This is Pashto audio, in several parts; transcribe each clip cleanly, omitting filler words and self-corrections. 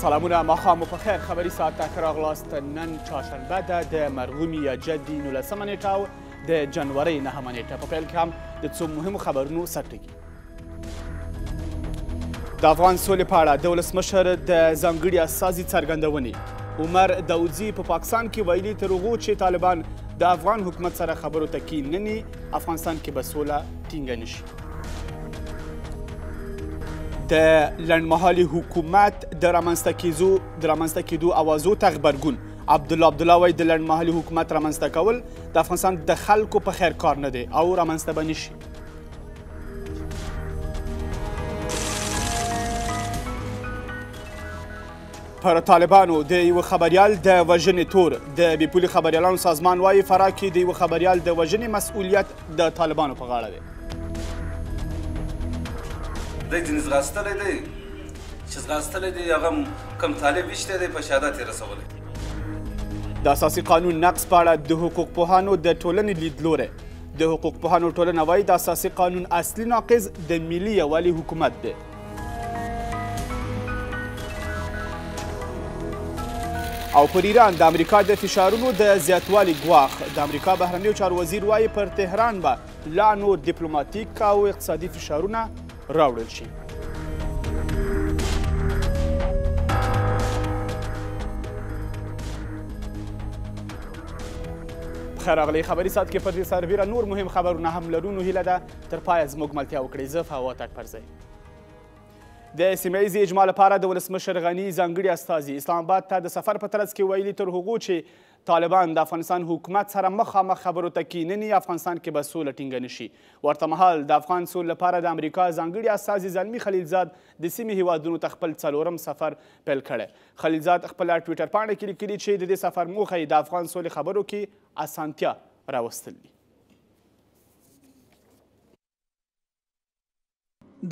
سلامونه، ماښام مو په خیر. خبري ساعت ته ښه راغلاست. نن چهارشنبه ده، د مرغومي یا جدي 19مه نیټه او د جنورۍ 9مه نیټه. په پیل کې هم د څو مهمو خبرونو سرټکي. د افغان سولې په اړه د ولسمشر د ځانګړي استازي څرګندونې. عمر داودزي په پاکستان کې ویلي، تر هغو چې طالبان د افغان حکومت سره خبرو ته کښېنني، افغانستان کې به سوله ټینګه نه شي. د لنډمهالي حکومت د رامنځته کېدو اوازو ته غبرګون. عبدالله عبدالله وایي، د لنډمهالي حکومت رامنځته کول د افغانستان د خلکو په خیر کار نه دی او رامنځته به نه شي. پر طالبانو د یوه خبریال د وژنې تور. د بې پولې خبریالانو سازمان وایي، فراه کې د یوه خبریال د وژنې مسؤلیت د طالبانو په غاړه دی. دی ځینې ځغاستلی دی، چې ځغاستلی دی هغه کوم طالب ویشتی دی، په شهادت یې رسولی. د اساسي قانون نقض په اړه د حقوقپوهانو د ټولنې لیدلوری. د حقوقپوهانو ټولنه وایي، د اساسي قانون اصلي ناقض د ملي یووالي حکومت دی. او پر ایران د امریکا د فشارونو د زیاتوالي ګواښ. د امریکا بهرنیو چارو وزیر وایي، پر تهران به لا نور دیپلوماتیک او اقتصادي فشارونه راوړل شي. پخیر راغلئ. خبري ساعت کې پر دې سربېره نور مهم خبرونه هم لرو، نو هیله ده تر پایه زموږ ملتیا وکړئ. زه فواد اکبرزی. د سیمه ییزې اجماع لپاره د ولسمشر غني ځانګړي استازي اسلام آباد ته د سفر په ترڅ کې ویلي، تر هغو چې طالبان د افغانستان حکومت سره مخامخ خبرو ته کښېنني، افغانستان کې به سوله ټینګه نه شي. ورته مهال د افغان سولې لپاره د امریکا ځانګړي استازي زلمي خلیلزاد د سیمې هیوادونو ته خپل 4م سفر پیل کړی. خلیلزاد خپله ټویټر پاڼه کې لیکلي چې د دې سفر موخه یې د افغان سولې خبرو کې اسانتیا راوستل دي.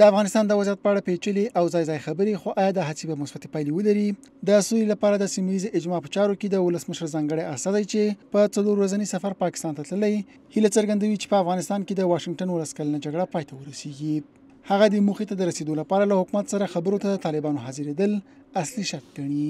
د افغانستان د وضعیت په اړه پیچلې او ځای ځای خبرې، خو آیا دا هڅې به مثبتې پایلې ولري؟ د سولې لپاره د سیمه ییزې اجماع په چارو کې د ولسمشر ځانګړی استازی چې په 4 ورځني سفر پاکستان ته تللی، هیله څرګندوي چې په افغانستان کې د واشنګټن 19 کلنه جګړه پای ته ورسیږي. هغه د موخې ته د رسېدو لپاره له حکومت سره خبرو ته د طالبانو حاضرېدل اصلي شرط ګڼي.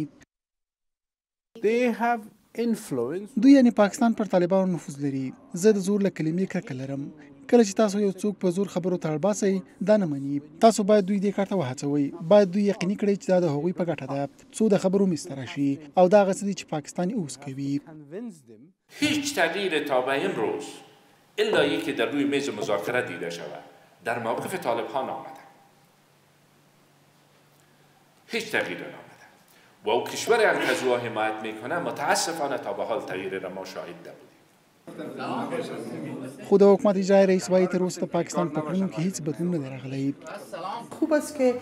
دوی یعنې پاکستان پر طالبانو نفوذ لري. زه د زور له کلمې کرکه لرم. کله چې تاسو یو څوک په زور خبرو ته اړباسئ، دا نه مني. تاسو باید دوی دې کار ته وهڅوئ. باید دوی یقیني کړئ چې دا د هغوی په ګټه ده، څو د خبرو میز ته راشي، او دا هغه څه دي چې پاکستان یې اوس کوي. هیچ تغییر تا به امروز الا یکی در روی میز مذاکره دیده شود در موقف طالب ها نامده. هیچ تغییر نامده و او کشور هم که از او حمایت میکنه متاسفانه تا به حال تغییر را ما شاهد نبودیم. خو د حکومت اجرایي رئیس وایي، تر اوسه د پاکستان په کړنو کې هیڅ بدلون نه دی راغلی. خوب است که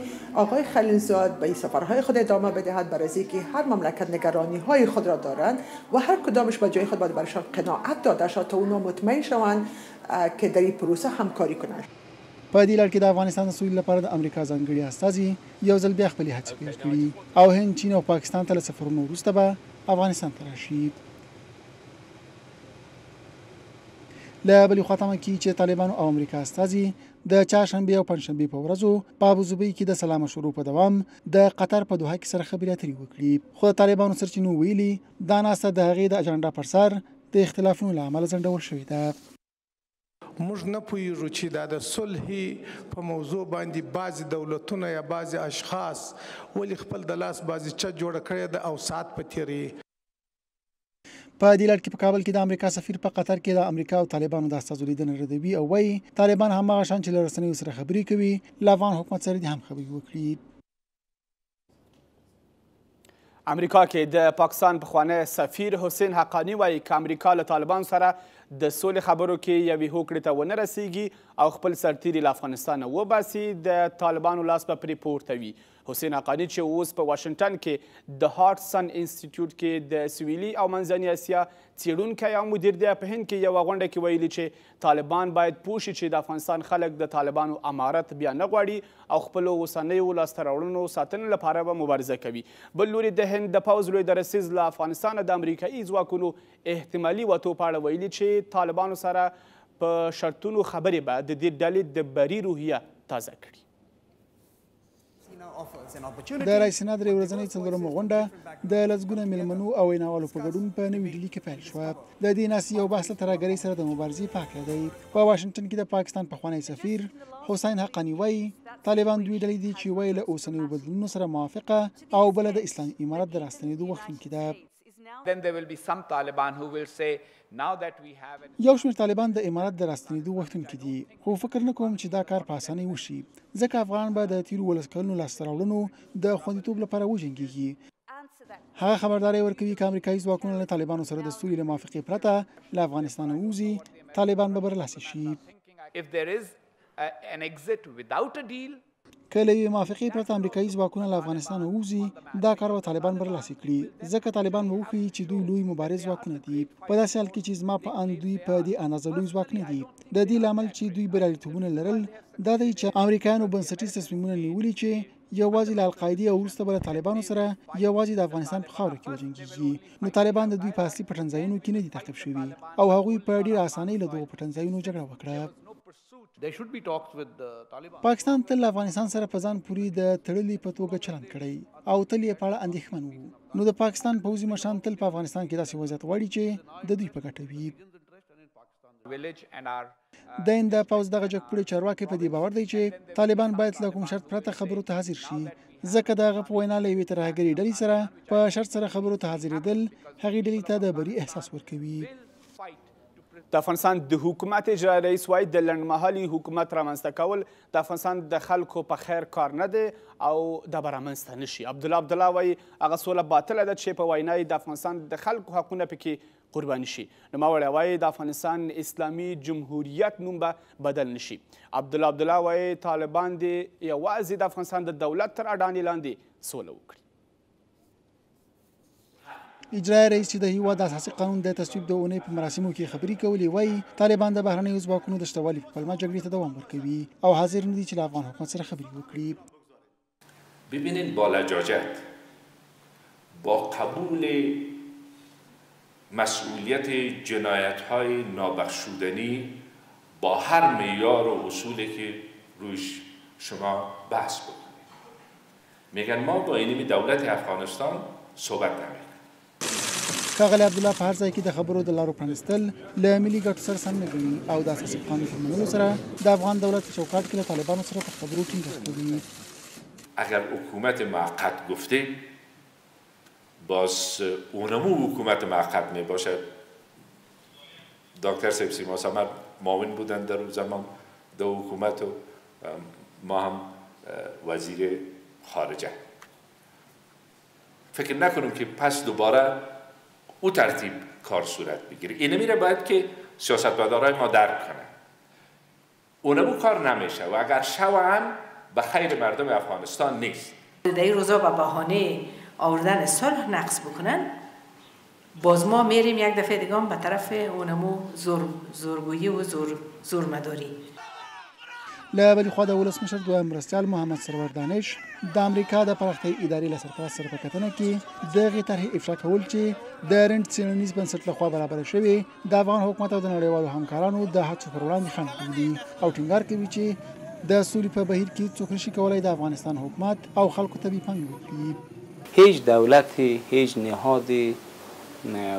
آقای خلیلزاد به این سفرهای خود ادامه بدهد، برای اینکه هر مملکت نگرانی های خود را دارند و هر کدامش به جای خود باید برایشان قناعت داده شود تا اونا مطمئن شوند که در این پروسه همکاری کنند. په دې لړ کې د افغانستان د سولې لپاره د امریکا ځانګړي استازي یو ځل بیا خپلې هڅې پیل کړي او هند، چین او پاکستان ته له سفرونو وروسته به افغانستان ته راشي. له بلې خوا تمه کیږي چې طالبانو او امریکا استازي د چهارشنبې او پنجشنبې په ورځو په ابوظبۍ کې د سلا مشورو په دوام د قطر په دوحه کې سره خبرې اترې وکړي. خو د طالبانو سرچینو ویلي، دا ناسته د هغې د اجنډا پر سر د اختلافونو له امله ځنډول شوې ده. موږ نه پوهیږو چې دا د صلحې په موضوع باندې بعضې دولتونه یا بعضې اشخاص ولې خپل د لاس بازیچه جوړه کړې ده او ساعت په تېروي. په دې لړ کې په کابل کې د امریکا سفیر په قطر کې د امریکا او طالبانو د استازو لیدنه ردوي او وایي، طالبان هماغه شان چې له رسنیو سره خبرې کوي، له افغان حکومت سره دې هم خبرې وکړي. امریکا کې د پاکستان پخوانی سفیر حسین حقاني وایي، که امریکا له طالبانو سره د سولې خبرو کې یوې هوکړې ته ونه رسیږي او خپل سرتیري له افغانستانه وباسي، د طالبانو لاس به پرې پورته وي. حسین حقاني چې اوس په واشنګټن کې د هارټسن انسټیټیوټ کې د سویلي او منځنۍ اسیا څېړونکی او مدیر دی، په هند کې یوه غونډه کې ویلي چې طالبان باید پوه شي چې د افغانستان خلک د طالبانو امارت بیا نه غواړي او خپلو اوسنیو لاسته راوړنو ساتنې لپاره به مبارزه کوي. بل لوري د هند د پوځ لوی درستیز له افغانستانه د امریکایي ځواکونو احتمالي وتو په اړه ویلي چې طالبانو سره په شرطونو خبرې به د دې ډلې د بري روحیه تازه کړي. د رایسینا درې ورځنۍ څلورمه غونډه د لسګونه میلمنو او ویناوالو په ګډون په نوي ډیلي کې پیل شوه. د دې ناستې یو بحث له ترهګرۍ سره د مبارزې په هکله دی. په واشنګټن کې د پاکستان پخوانی سفیر حسین حقاني وایي، طالبان دوې ډلې دي چې یوه یې له اوسنیو بدلونونو سره موافقه او بله د اسلامي امارت د راستنېدو غوښتونکې ده. یو شمېر طالبان د امارت د راستنېدو غوښتونکي دي، خو فکر نه کوم چې دا کار په اسانۍ وشي، ځکه افغانان به د تېرو 17 کلونو لاسته راوړنو د خوندیتوب لپاره وجنګېږي. هغه خبرداری ورکوي که امریکایي ځواکونه له طالبانو سره د سولې له موافقې پرته له افغانستانه ووځي، طالبان به برلاسي شي. که له یوې موافقې پرته امریکایي ځواکونه له افغانستانه ووځي، دا کار به طالبان برلاسي کړي، ځکه طالبان به وښيي چې دوی لوی مبارز ځواکونه دي، په داسې حال کې چې زما په اند دوی په دې اندازه لوی ځواک نه دي. د دې لامل چې دوی بریالیتوبونه لرل دا دی چې امریکایانو بنسټیز تصمیمونه نیولي چې یوازې له القاعدې او وروسته به له طالبانو سره یوازې د افغانستان په خاوره کې وجنګېږي. نو طالبان د دوی په اصلي پټنځایونو کې نه دي تعقیب شوي او هغوی په ډېره اسانۍ له دغو پټنځایونو جګړه وکړه. پاکستان تل له افغانستان سره په ځان پورې د تړلي په توګه چلند کړی او تل یې په اړه اندېښمن وو. نو د پاکستان پوځي مشران تل په افغانستان کې داسې وضعیت غواړي چې د دوی په ګټه وي. د هند د پوځ دغه جګپوړی چارواکی په دې باور دی چې طالبان باید له کوم شرط پرته خبرو ته حاضر شي، ځکه د هغه په وینا له یوې ترهګرې ډلې سره په شرط سره خبرو ته حاضرېدل هغې ډلې ته د بري احساس ورکوي. د افغانستان د حکومت اجرائیه رئیس وایي، د لنډمهالي حکومت رامنځته کول د افغانستان د خلکو په خیر کار نه دی او دا به رامنځته نه شي. عبدالله عبدالله وایي، هغه سوله باطله ده چې په وینا یې د افغانستان د خلکو حقونه پکې قرباني شي. نوموړی وایي، د افغانستان اسلامي جمهوریت نوم به بدل نه شي. عبدالله عبدالله وایي، طالبان دې یوازې د افغانستان د دولت تر اډانې لاندې سوله وکړي. اجرائیه رئیس چې د هیواد د اساسي قانون د تصویب د اونۍ په مراسمو کې خبرې کولې وایي، طالبان د بهرنیو ځواکونو د شتوالي په پلمه جګړې ته دوام ورکوي او حاضر نه دي چې له افغان حکومت سره خبرې وکړي. ببینید، با لجاجت، با قبول مسئولیت جنایت‌های نابخشودنی با هر معیار و اصولی که روش شما بحث بکنید، میگن ما با اینمی دولت افغانستان صحبت نمیکنیم. ښاغلی عبدالله په هر ځای کې د خبرو د لارو پرانیستل له ملي ګټو سره سم نه ګڼي او د اساسي قانون په منلو سره د افغان دولت په چوکاټ کې له طالبانو سره پر خبرو ټینګار کوي. اگر حکومت موقت گفته، باز اونمو حکومت موقت می باشد. دکتر صاحب سیما سمر معاون بودن در اون زمان در حکومت و ما هم وزیر خارجه. فکر نکنم که پس دوباره او ترتیب کار صورت بگیره. اینه میره باید که سیاستمدارای ما درک کنن. اونمو کار نمیشه و اگر شو هم به خیر مردم افغانستان نیست. در این روزا به بهانه آوردن صلح نقص بکنن، باز ما میریم یک دفعه دیگه هم به طرف اونمو زورگویی و زورمداری. له بلې خوا د ولسمشر دویم مرستیال محمد سرور دانش د امریکا د پراختیايي ادارې له سرپرست سره په کتنه کې دغې طرحې افشا کول چې د رنډ څېړنیز بنسټ لخوا برابره شوې د افغان حکومت او د نړیوالو همکارانو د هڅو پر وړاندې خنډ بولي او ټینګار کوي چې د سولې په بهیر کې څوک نشي کولای د افغانستان حکومت او خلکو ته بې پامي وکړي. هیچ دولتی، هیچ نهادی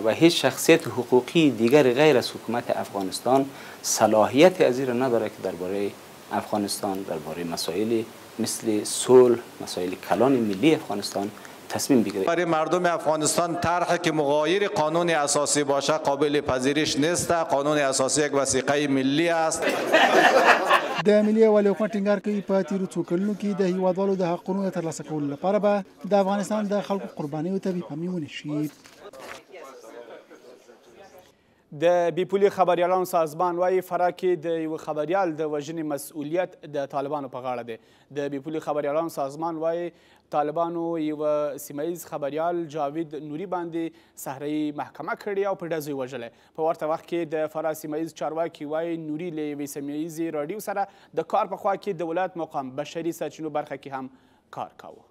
و هیچ شخصیت حقوقی دیگر غیر از حکومت افغانستان صلاحیت از این را نداره که درباره افغانستان، درباره مسائل مثل صلح، مسائل کلان ملی افغانستان تصمیم بگیره. برای مردم افغانستان طرح که مغایر قانون اساسی باشه قابل پذیرش نیست. قانون اساسی یک وثیقه ملی است. د ملي یووالي حکومت ټینګار کوي په تیرو څو کلونو کې د هیوادوالو د حقونو د ترلاسه کولو لپاره به د افغانستان د خلکو قربانیو ته بې پامي ونه شي. د بې پولې خبریالانو سازمان وایي، فراه کې د یوه خبریال د وژنې مسؤلیت د طالبانو په غاړه دی. د بې پولې خبریالانو سازمان وایي، طالبانو یوه سیمه ییز خبریال جاوید نوري باندې صحرایي محکمه کړې او په ډزو یې وژلی. په ورته وخت کې د فراه سیمه ییز چارواکي وایي، نوري له یوې سیمه ییزې راډیو سره د کار په خوا کې د ولایت مقام بشري سرچینو برخه کې هم کار کاوه.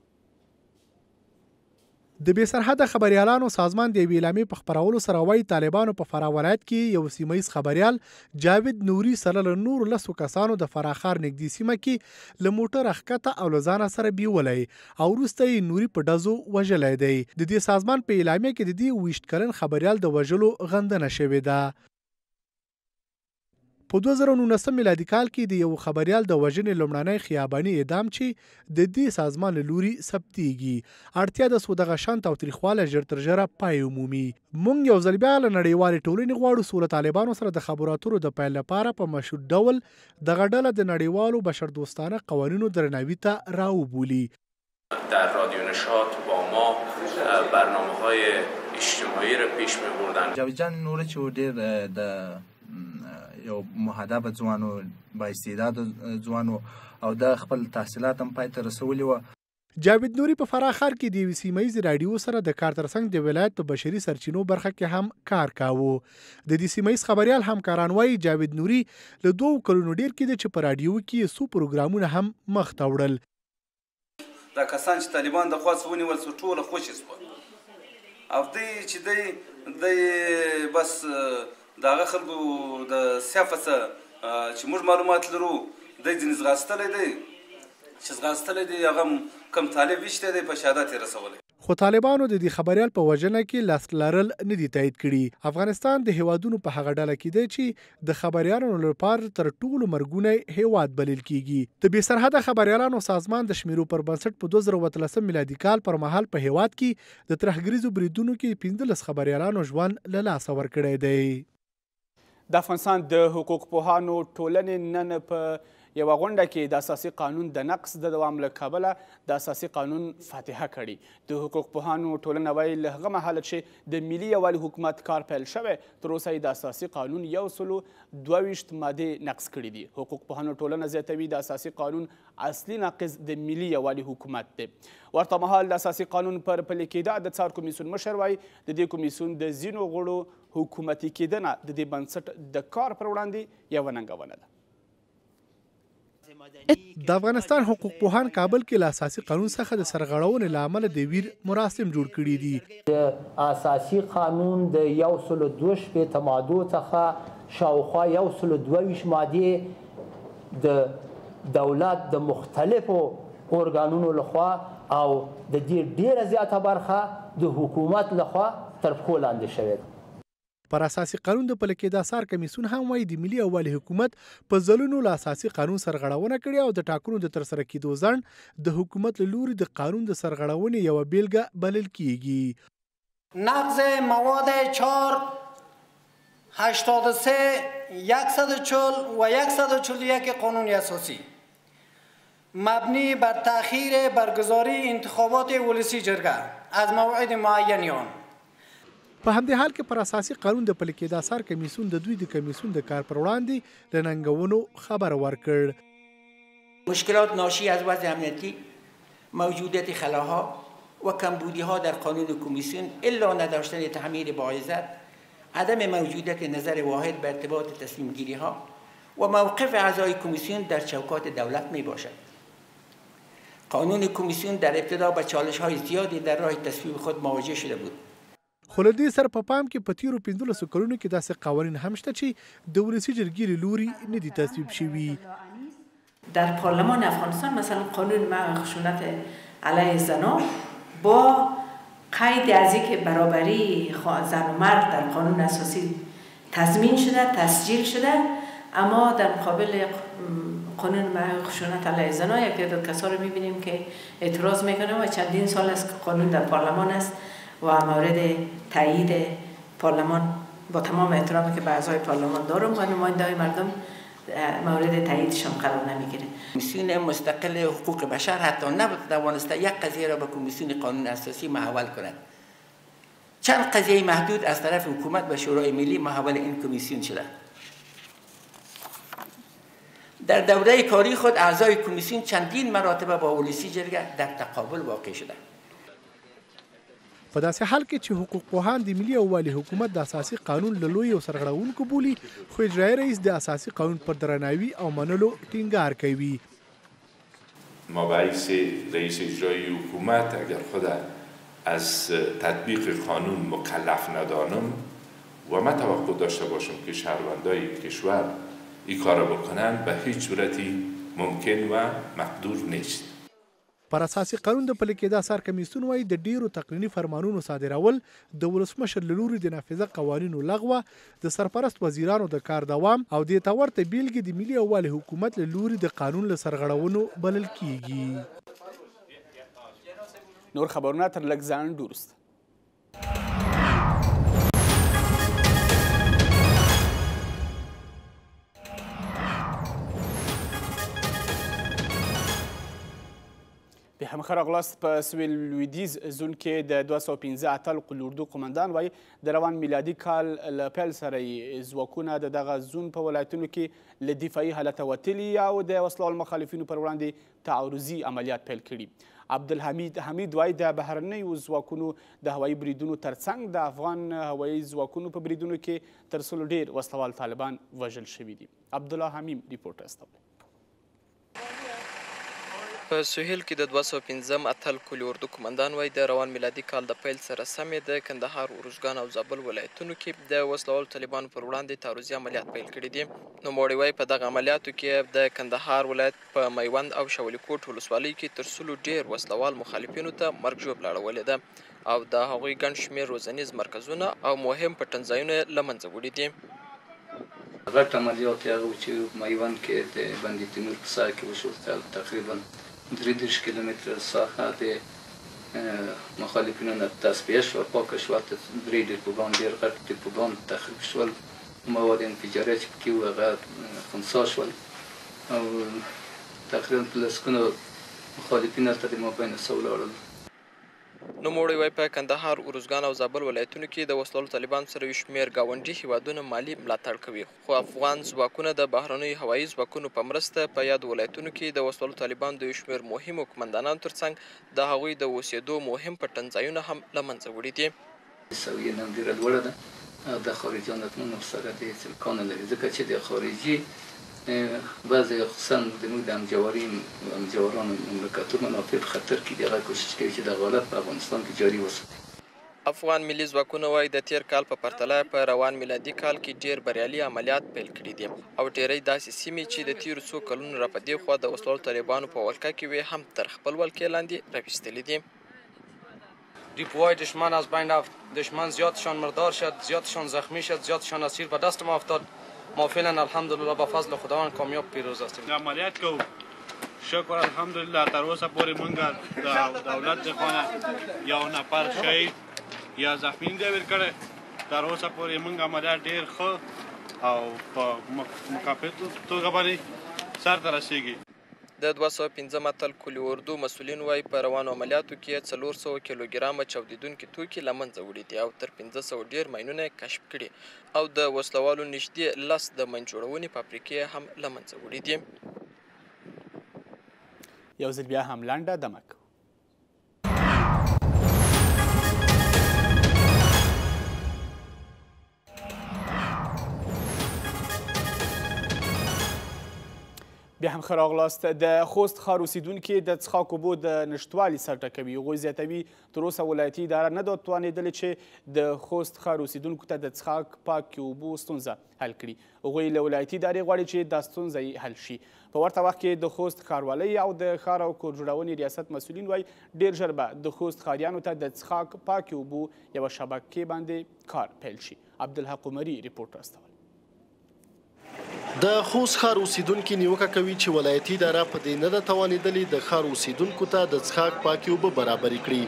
د بې سرحده خبریالانو سازمان د یوې اعلامیې په خپرولو سره وايي، طالبانو په فراه ولایت کې یو سیمه ییز خبریال جاوید نوري سره له نورو لسو کسانو د فراه ښار نږدې سیمه کې له موټره ښکته او له ځانه سره بیولی او وروسته یې نوري په ډزو وژلی دی. د دې سازمان په اعلامیه کې د دې 27 کلن خبریال د وژلو غندنه شوې ده. په 2019 میلادي کال کې د یو خبریال د وژنې لومړنی خیاباني اعدام چې د دې سازمان له لوري ثبتیږي، اړتیا ده څو دغه شان تاوتریخوالی ژر تر ژره پای ومومي. موږ یو ځل بیا له نړیوالې ټولنې غواړو څو له طالبانو سره د خبرو اترو د پیل لپاره په مشروط ډول دغه ډله د نړیوالو بشردوستانه قوانینو درناوي ته راوبولي. در رادیو نشاط با ما برنامه‌های اجتماعی را پیش می‌بردن. جاوید جان نوري چې ډېر د یو مهذب ځوان و، با استعداد ځوان و او د خپل تحصیلات هم پای ته رسولي وه. جاوید نوري په فراه ښار کې د یوې سیمه ییزې راډیو سره د کار ترڅنګ د ولایت په بشري سرچینو برخه کې هم کار کاوه. د دې سیمه ییز خبریال همکاران وایي، جاوید نوري له 2 کلونو ډېر کېده چې په راډیو کې یې څو پروګرامونه هم مخته وړل. دا کسان چې طالبان د خوا څخه ونیول سو ټوله خوشې سوه او دی چې دی بس د هغه خلکو د سیافه څه چې موږ معلومات لرو دی ځینې ځغاستلی دی چې ځغاستلی دی، هغه کم طالب ویشتی دی، په شهادت یې رسولی. خو طالبانو د دې خبریال په وژنه کې لاس لرل نه دي تایید کړي. افغانستان د هیوادونو په هغه ډله کې دی چې د خبریالانو لپاره تر ټولو مرګونی هیواد بلل کیږي. د بې سرحده خبریالانو سازمان د شمیرو پر بنسټ په 2013 میلادي کال پر مهال په هیواد کې د ترهګریزو بریدونو کې 15 خبریالانو ژوند له لاسه ورکړی دی. د افغانستان د حقوقپوهانو ټولنې نن په یوه غونډه کې د اساسي قانون د نقض د دوام له کبله د اساسي قانون فاتحه کړې. د حقوقپوهانو ټولنه وایي، له هغه مهاله چې د ملي یووالي حکومت کار پیل شوی تر اوسه یې د اساسي قانون 122 مادې نقض کړې دي. حقوقپوهانو ټولنه زیاتوي، د اساسي قانون اصلي ناقض د ملي یووالي حکومت دی. ورته مهال د اساسي قانون پر پلي کېدا د څار کمیسیون مشر وایي، د دې کمیسیون د ځینو غړو حکومتي کېدنه د دې بنسټ د کار پر وړاندې یوه ننګونه ده. د افغانستان حقوقپوهان کابل کې له اساسي قانون څخه د سرغړونې له امله د ویر مراسم جوړ کړي دي. د اساسي قانون د 122 مادو څخه شاوخوا 122 مادې د دولت د مختلفو ارګانونو لخوا او د دې ډېره زیاته برخه د حکومت لخوا تر پښو لاندې شوې ده. پر اساسي قانون د پلي کېدا څار کمیسیون هم وایي، د ملي یووالي حکومت په ځلونو له اساسي قانون سرغړونه کړې او د ټاکنو د ترسره کېدو ځنډ د حکومت له لوري د قانون د سرغړونې یوه بېلګه بلل کیږي. نقض مواد 4، 83، 140 و 141 قانون اساسی مبنی بر تأخیر برگزاری انتخابات ولسی جرګه از موعد معین آن. په همدې حال کې پر اساسي قانون د پلي کېدا څار کمیسیون د دوی د کمیسیون د کار پر وړاندې له ننګونو خبر ورکړ. مشکلات ناشی از وضع امنیتی، موجودیت خلاها و کمبودیها در قانون کمیسیون، الا نداشتن تعمیر باعزت، عدم موجودیت نظر واحد به ارتباط تصمیم گیریها و موقف اعضای کمیسیون در چوکات دولت می باشد. قانون کمیسیون در ابتدا به چالش‌های زیادی در راه تصویب خود مواجه شده بود. خو له دې سره په پام کې په تېرو 15 کلونو کې داسې قوانین هم شته چې د ولسي جرګې له لوري نه دي تصویب شوي. در پارلمان افغانستان مثلا قانون منع خشونت علیه زنان با قید از اینکه برابری زن و مرد در قانون اساسی تضمین شده، تسجیل شده، اما در مقابل قانون منع خشونت علیه زنان یک تعداد کسا رو می‌بینیم که اعتراض میکنه و چندین سال است که قانون در پارلمان است و مورد تایید پارلمان با تمام احترامی که به اعضای پارلمان دارم و نماینده‌های مردم مورد تاییدشان قرار نمیگیره. کمیسیون مستقل حقوق بشر حتی نتوانسته یک قضیه را به کمیسیون قانون اساسی محول کند. چند قضیه محدود از طرف حکومت به شورای ملی محول این کمیسیون شده. در دوره کاری خود اعضای کمیسیون چندین مراتبه با ولسی جرگه در تقابل واقع شده. په داسې حال کې چې حقوقپوهان د ملي یووالي حکومت د اساسي قانون له لویو سرغړونکو بولي، خو اجرایي رئیس د اساسي قانون پر درناوي او منلو ټینګار کوي. ما به حیث رئیس اجرایی حکومت اگر خود از تطبیق قانون مکلف ندانم و ما توقع داشته باشم که شهروندای کشور این کار بکنن، به هیچ صورتی ممکن و مقدور نیست. پر اساسي قانون د پلي کېدا څار کمیسیون وایي د ډېرو تقنیني فرمانونو صادرول، د ولسمشر له لوري د نافذه قوانینو لغوه، د سرپرست وزیرانو د کار دوام او دې ته ورته بېلګې د ملي یووالي حکومت له لوري د قانون له سرغړونو بلل کېږي. نور خبرونه تر لږ ځنډ وروسته. بیا هم ښه راغلاست. په سویل لویدیځ زون کې د 205 اتل قول اردو قومندان وایي د روان میلادي کال له پیل سره یې ځواکونه د دغه زون په ولایتونو کې له دفاعي حالته وتلي او د وسلوالو مخالفینو پر وړاندې تعرضي عملیات پیل کړي. عبدالحمید حمید وایي د بهرنیو ځواکونو د هوایي بریدونو ترڅنګ د افغان هوایي ځواکونو په بریدونو کې تر 100 ډېر وسلوال طالبان وژل شوي دي. عبدالله حمیم رپورټ استولی. په سهیل کې د 205 اتل قول اردو قومندان وایي د روان میلادي کال د پیل سره سم یې د کندهار، ارزګان او زابل ولایتونو کې د وسلوالو طالبانو پر وړاندې تعرضي عملیات پیل کړي دي. نوموړی وایي په دغه عملیاتو کې د کندهار ولایت په میوند او شاولیکوټ ولسوالۍ کې تر 100 ډېر وسلوال مخالفینو ته مرګ ژوبله اړولې ده او د هغوی ګڼ شمېر روزنیز مرکزونه او مهم پټنځایونه یې له منځه وړي دي. غټ عملیات یې هغه و چې میوند کې د بندي تیمور په ساحه کې وشول. تقریبا 33 کیلومتره ساحه د مخالفینو نه تصفیه شوه، پاکه شوه. درې ډیپوګان، ډېر غټ ډیپوګان تخریب شول، مواد انفجاري چې پکې وو هغه خنثا شول او تقریبا په لسګونو مخالفین هلته د مابین څخه ولاړل. نوموړی وایي په کندهار، ارزګان او زابل ولایتونو کې د وسلوالو طالبانو سره یو شمېر ګاونډي هیوادونه مالي ملاتړ کوي، خو افغان ځواکونه د بهرنیو هوایي ځواکونو په مرسته په یادو ولایتونو کې د وسلوالو طالبانو د یو شمېر مهمو قومندانانو ترڅنګ د هغوی د اوسېدو مهم پټنځایونه هم له منځه وړي دي. سویه نن ډېره لوړه ده او د خارجیانو سره د هېڅ امکان نه لري، ځکه چې د خارجي بعضې خصوصا زموږ د همجوارانو مملکتونو منافع په خطر کې دي، هغه کوشش کوي چې دغه حالت په افغانستان کې جاري وساتي. افغان ملي ځواکونه وایي د تېر کال په پرتله په روان میلادي کال کې ډېر بریالي عملیات پیل کړي دي او ډېری داسې سیمې چې د تېرو څو کلونو راپدېخوا د وسلوالو طالبانو په ولکه کې وې هم تر خپل ولکې لاندې راویستلي دي. دیپوهای دشمن از بین رفت، دشمن زیادشان مردار شد، زیادشان زخمی شد، زیادشان اسیر به دست ما افتاد. ما فعلا الحمدلله به فضل خداوند کامیاب پیروز هستیم. عملیات کوو، شکر الحمدلله تر اوسه پورې مونږ د دولت د خانه یو نفر شهید یا زخمی نه دی ورکړی. تر اوسه پورې مونږ عملیات ډېر ښه او په مکافات توګه باندې سرته رسیږي. د 205 اتل قول اردو مسؤلین وایي په روانو عملیاتو کې یې 400 کیلوګرامه چاودېدونکي توکي له منځه وړي دي او تر 500 ډېر ماینونه یې کشف کړي او د وسلوالو نږدې 10 د ماین جوړونې فابریکې یې هم له منځه وړي دي. یو ځل بیا هم لنډه دمه کوو. بیا هم ښه راغلاست. د خوست ښار اوسېدونکي د څښاک اوبو د نشتوالي سر ټکوي. هغوی زیاتوي تر اوسه ولایتي اداره نه ده توانېدلې چې د خوست ښار اوسېدونکو ته د څښاک پاکې اوبو ستونزه حل کړي. هغوی له ولایتي ادارې غواړي چې دا ستونزه یې حل شي. په ورته وخت کې د خوست ښاروالۍ او د ښار او کور جوړونې ریاست مسؤلین وایي ډېر ژر به د خوست ښاریانو ته د څښاک پاکې اوبو یوه شبکې باندې کار پیل شي. عبدالحق عمري رپورټ راستولی. د خوست ښار اوسېدونکي نیوکه کوي چې ولایتي اداره په دې نه ده توانېدلې د ښار اوسېدونکو ته د څښاک پاکې اوبه برابرې کړي.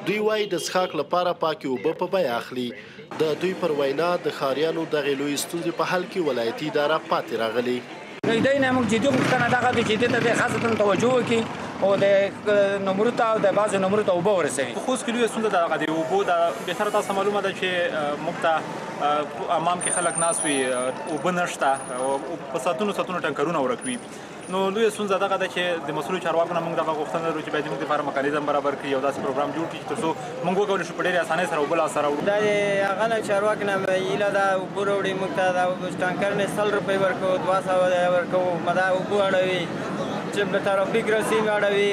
دوی وایي د څښاک لپاره پاکې اوبه په بیه اخلي. د دوی پر وینا د ښاریانو دغې لویې ستونزې په حل کې ولایتي اداره پاتې راغلې. دوی نه موږ جدي غوښتنه دغه ده چې دې ته د خاصتاً توجه وکړي او د نمرو ته او د بعضو نمرو ته اوبه ورسوي. په خوست کې لویه ستونزه دغه د اوبو ده. بهتره تاسو معلومه ده چې موږ ته امام کې خلک ناست وي، اوبه نشته، په ساعتونو ساعتونو ټانکرونه ورک وي. نو لویه ستونزه دغه ده چې د مسؤلو چارواکو نه موږ دغه غوښتنه لرو چې باید موږ دپاره مکانیزم برابر کړي او داسې پروګرام جوړ کړي چې تر څو موږ وکولی شو په ډېرې اسانۍ سره اوبه لاسته راوړو. دا د هغه نه چارواکو نه هیله ده اوبه راوړي موږ ته. دا ټانکر نه 100 روپۍ ورکوو، 200 ورکوو، دا اوبه اړوي چې په ترافیک رسیم اړوي،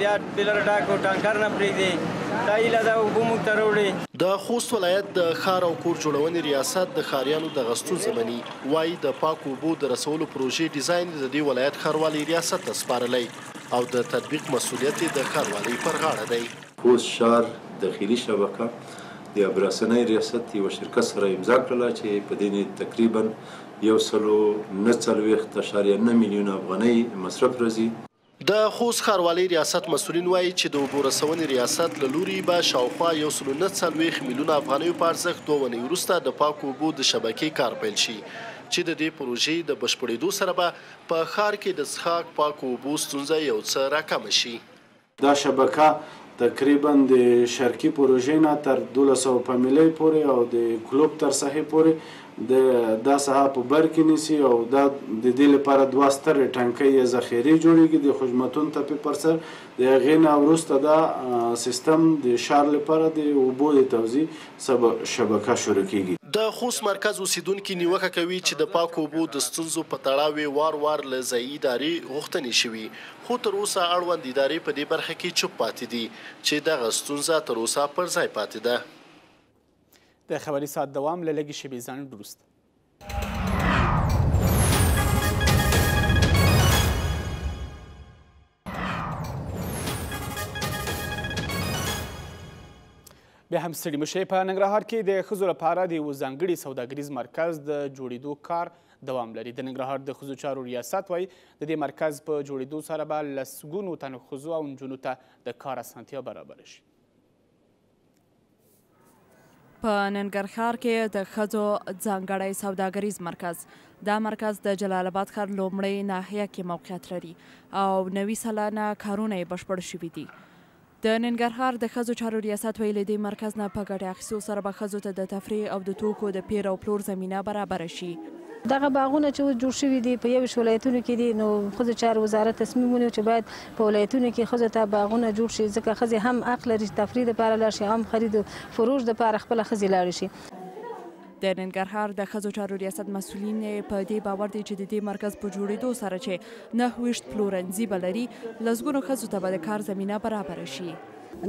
بیا بیلر ډاکو ټانکر نه پرېږدي. دا هیله ده اوبه موږ ته راوړي. د خوست ولایت د ښار او کور جوړونې ریاست د ښاریانو دغه ستونزه مني، وايي د پاکو اوبو د رسولو پروژې ډیزاین د دې ولایت ښاروالۍ ریاست ته سپارلی او د تطبیق مسوولیت یې د ښاروالۍ پر غاړه دی. خوست ښار داخلي شبکه د ابراسنۍ ریاست یوه شرکت سره امضا کړله چې په دې نه تقریبا 149.9 میلیونه افغانۍ مصرف راځي. د خوست ښاروالۍ ریاست مسؤلین وايي چې د اوبو رسونې ریاست له لوري به شاوخوا 149 میلیونه افغانیو په ارزښت 2 اونۍ وروسته د پاکو اوبو د شبکې کار پیل شي چې د دې پروژې د بشپړېدو سره به په ښار کې د څښاک پاکو اوبو ستونزه یو څه راکمه شي. دا شبکه تقریبا د شرقي پروژې نه تر 12 فامیلۍ پورې او د کلوب تر ساحې پورې د دا ساحه په بر کې نیسي او دا د دې لپاره 2 سترې ټانکۍ یا ذخیرې جوړیږي د خوشمتون تپې پر سر. د هغې نه وروسته دا سیستم د ښار لپاره د اوبو د توزیع شبکه شروع کیږي. د خوست مرکز اوسیدونکي نیوکه کوي چې د پاکو اوبو د ستونزو په تړاو یې وار وار له ځایي ادارې غوښتنې شوي، خو تر اوسه اړوند ادارې په دې برخه کې چوپ پاتې دي چې دغه ستونزه تر اوسه پر ځای پاتې ده. د خبري ساعت دوام له لږې شېبې ځنډ وروسته. بیا هم ستړي مشئ. په ننګرهار کې د ښځو لپاره د یوه ځانګړي سوداګریز مرکز د جوړېدو کار دوام لري. د ننګرهار د ښځو چارو ریاست وایي د دې مرکز په جوړېدو سره به لسګونو تنو ښځو او نجونو ته د کار اسانتیا برابره شي. په ننګرهار کې د ښځو ځانګړی سوداګریز مرکز. دا مرکز د جلال آباد ښار لومړۍ ناحیه کې موقعیت لري او 90% کارونه یې بشپړ شوي دي. د ننګرهار د ښځو چارو ریاست ویلي دې مرکز نه په ګټې اخیستو سره به ښځو ته د تفریح او د توکو د پیر او پلور زمینه برابره شي. دغه باغونه چې اوس جوړ شوي دي په 21 ولایتونو کې دي، نو ښځو چارو وزارت تصمیم ونیو چې باید په ولایتونو کې ښځو ته باغونه جوړ شي، ځکه ښځې هم حق لري چې تفریح دپاره لاړ شي، هم خرید و فروش دپاره خپله ښځې لاړې شي. د ننګرهار د ښځو چارو ریاست مسؤلین په دې باور دي چې د دې مرکز په جوړېدو سره چې 29 پلورنځي به لري، لسګونو ښځو ته به د کار زمینه برابره شي.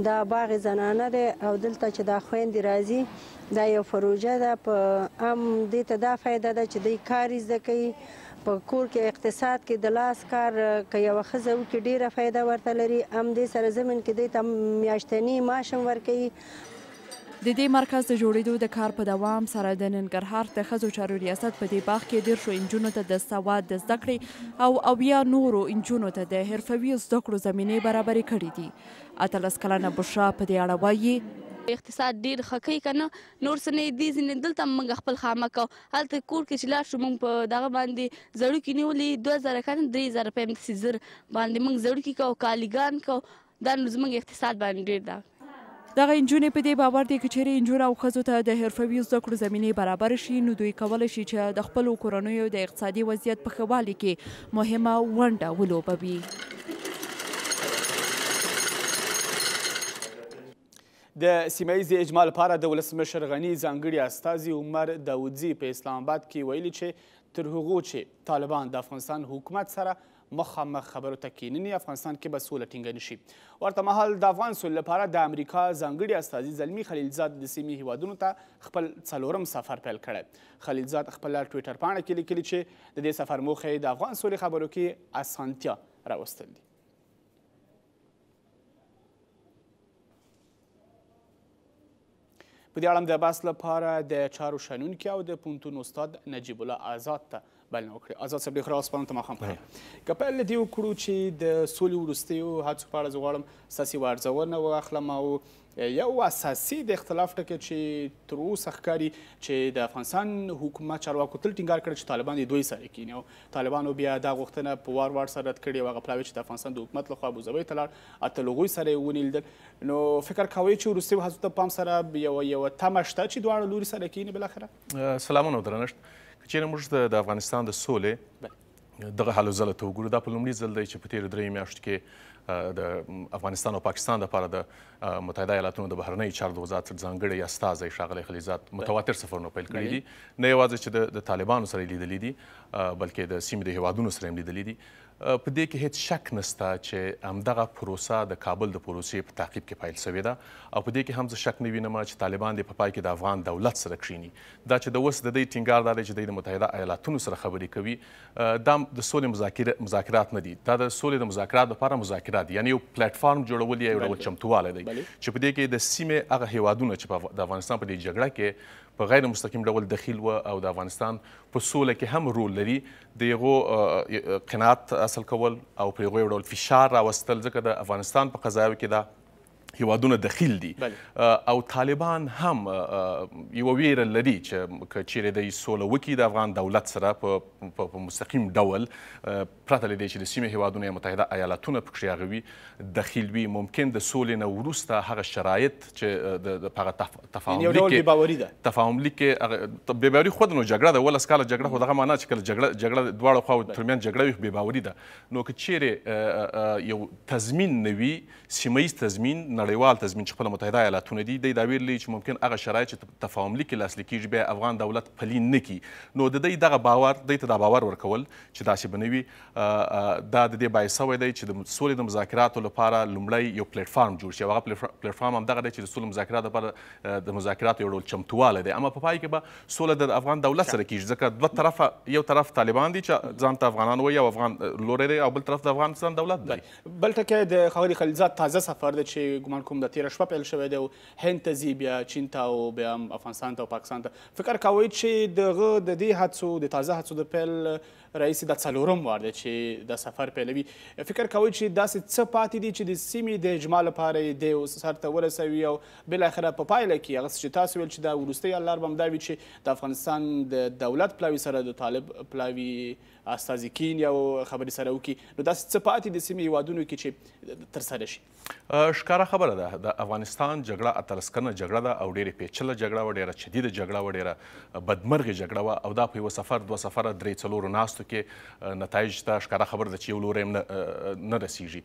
دا باغ زنانه دی او دلته چې دا خویندې راځي دا یو پروژه ده، په هم دې ته دا فایده ده چې دوی کار زده کوي، په کور کې اقتصاد کې د لاس کار که یوه ښځه وکړي ډېره فایده ورته لري، هم دې سره ضمن کې دوی ته میاشتنی معاش هم ورکوي. د دې مرکز د جوړېدو د کار په دوام سره د ننګرهار د ښځو چارو ریاست په دې باغ کې 30 نجونو ته د سواد د زده کړې او 70 نورو نجونو ته د حرفوي زده کړو زمینې برابرې کړې دي. 18 کلنه بشرا په دې اړه وایي: اقتصاد ډېر ښه کوي که نه، نور څه نه دي، ځینې دلته موږ خپل خامه کوو، هلته کور کې چې لاړ شو موږ په دغه باندې زړوکي نیولي 2000 که نه 3000 روپۍ همداسې زر باندې موږ زړوکي کوو، کالیګان کوو، دا نو زموږ اقتصاد باندې ډېر ده. دغه نجونې په دې باور دي که چیرې نجونو او ښځو ته د حرفوي زده کړو زمینې برابرې شي، نو دوی کولی شي چې د خپلو کورنیو د اقتصادي وضعیت په ښه والي کې مهمه ونډه ولوبوي. د سیمه ییزې اجماع لپاره د ولسمشر غني ځانګړي استازي عمر داودزي په اسلام آباد کې ویلي چې تر هغو چې طالبان د افغانستان حکومت سره مخامخ خبرو ته کینني، افغانستان کې به سوله ټینګه نشي. ورته مهال د افغان سولې لپاره د امریکا ځانګړي استازي زلمي خلیلزاد د سیمې هیوادونو ته خپل 4 سفر پیل کړی. خلیلزاد خپله ټویټر پاڼه کې لیکلي چې د دې سفر موخه یې د افغان سولې خبرو کې اسانتیا راوستل دي. په دې اړه د بحث لپاره د چارو شنونکي او د پوهنتون استاد نجیب الله آزاد ته بلنه وکړي. آزاد صاحب ډېر ښه راغلاست، ته ماښام په خیر. که پیل له دې وکړو چې د سولې وروستیو هڅو په اړه زه غواړم ستاسې یوه ارزونه واخلم او یو اساسي د اختلاف ټکی چې تر اوسه ښکاري چې د افغانستان حکومت چارواکو تل ټینګار کړی چې طالبان دې دوی سره کښېني او طالبانو بیا دا غوښتنه په وار وار سره رد کړې او هغه پلاوی چې د افغانستان د حکومت لخوا ابوظبۍ ته لاړ حتی له هغوی سره یې ونیلیدل. نو فکر کوئ چې وروستیو هڅو ته پام سره یوه تمه شته چې دواړه لوري سره کښېني بالاخره؟ سلامونه او درنښت. که چېرې موږ د افغانستان د سولې دغه هلو ځلو ته وګورو، دا په لومړي ځل دی چې په تېرو 3 میاشتو کې د افغانستان او پاکستان لپاره د متحده ایالاتونو د بهرنیو چارو د وزارت ځانګړی استازی ښاغلی خلیلزاد متواتر سفرونه پیل کړي دي. نه یوازې چې د طالبانو سره یې لیدلي دي، بلکې د سیمې د هیوادونو سره یې لیدلي دي. په دې کې هیڅ شک نشته چې همدغه پروسه د کابل د پروسې په تعقیب کې پیل شوې ده، او په دې کې هم زه شک نه وینم چې طالبان دې په پای کې د افغان دولت سره کښیني. دا چې د اوس د دې ټینګار دا دی چې دوی د متحده ایالاتونو سره خبرې کوي، دا د سولې مذاکرات نه دي، دا د سولې د مذاکرات لپاره مذاکرات دي، یعنې یو پلیټفارم جوړول یا یو ډول چمتووالی دی چې په دې کې د سیمې هغه هیوادونه چې د افغانستان په دې جګړه کې په غیر مستقیم ډول دخیل و او د افغانستان په سوله کې هم رول لري، د هغو قناعت حاصل کول او پر هغو یو ډول فشار راوستل، ځکه د افغانستان په قضایاو کې دا هیوادونه دخیل دي. او طالبان هم یوه ویره لري چې که چیرې دی سوله وکړي د افغان دولت سره په مستقیم ډول، پرته له دې چې د سیمې هیوادونه یا متحده ایالاتونه پکښې هغه وي دخیل وي، ممکن د سولې نه وروسته هغه شرایط چې په هغه تفاهم لیک کې بې باوري خو ده، نو جګړه ده، 17 کاله جګړه خو دغه معنا چې کله جګړه دواړو خواوو ترمنځ جګړه وي بې باوري ده. نو که چیرې یو تضمین نه وي، سیمه ییز تضمین، نړیوال تضمین چې خپله متحده ایالاتونه دي، دی دا ویر لري چې ممکن هغه شرایط چې تفاهم لیک کې لاسلیک کېږي بیا افغان دولت پلي نه کړي. نو د دی دغه باور، دی ته دا باور ورکول چې داسې به نه وي، دا د دې باعث شوی دی چې د سولې د مذاکراتو لپاره لومړی یو پلیټفارم جوړ شي، او هغه پلیټفارم هم دغه دی چې د سولې مذاکراتو لپاره د مذاکراتو یو ډول چمتووالی دی. اما په پای کې به سوله د افغان دولت سره کېږي، ځکه دوه طرفه، یو طرف طالبان دي چې ځان ته افغانان وایي او افغان لوری دی، او بل طرف د افغانستان دولت دی. بل ټکی د ښاغلي خلیلزاد تازه سفر دی چې ګمان کوم د تېره شپه پیل شوی دی او هند ته ځي، بیا چین ته او بیا افغانستان ته او پاکستان ته. فکر کوئ چې د هغه د دې هڅو، د تازه هڅو د پیل رئیس دا څلورم وار دی چې دا سفر پیلوي، فکر کوئ چې داسې څه پاتې دي چې د سیمې د اجماع لپاره یې دی سر ته ورسوي او بالاخره په پایله کې هغه څه چې تاسو ویل چې دا وروستۍ لار به هم دا وي چې د افغانستان د دولت پلاوي سره د طالب پلاوي استازي کښېني او خبرې سره وکړي، نو داسې څه پاتې د سیمې هیوادونو کې چې ترسره شي؟ ښکاره خبره ده، د افغانستان جګړه 18 کلنه جګړه ده او ډېرې پیچله جګړه وه، ډېره شدیده جګړه وه، ډېره بدمرغې جګړه وه، او دا په یوه سفر، دوه سفره، 3 4 ناستو کې نتایج ته ښکاره خبره ده چې یو لوری هم نه رسیږي.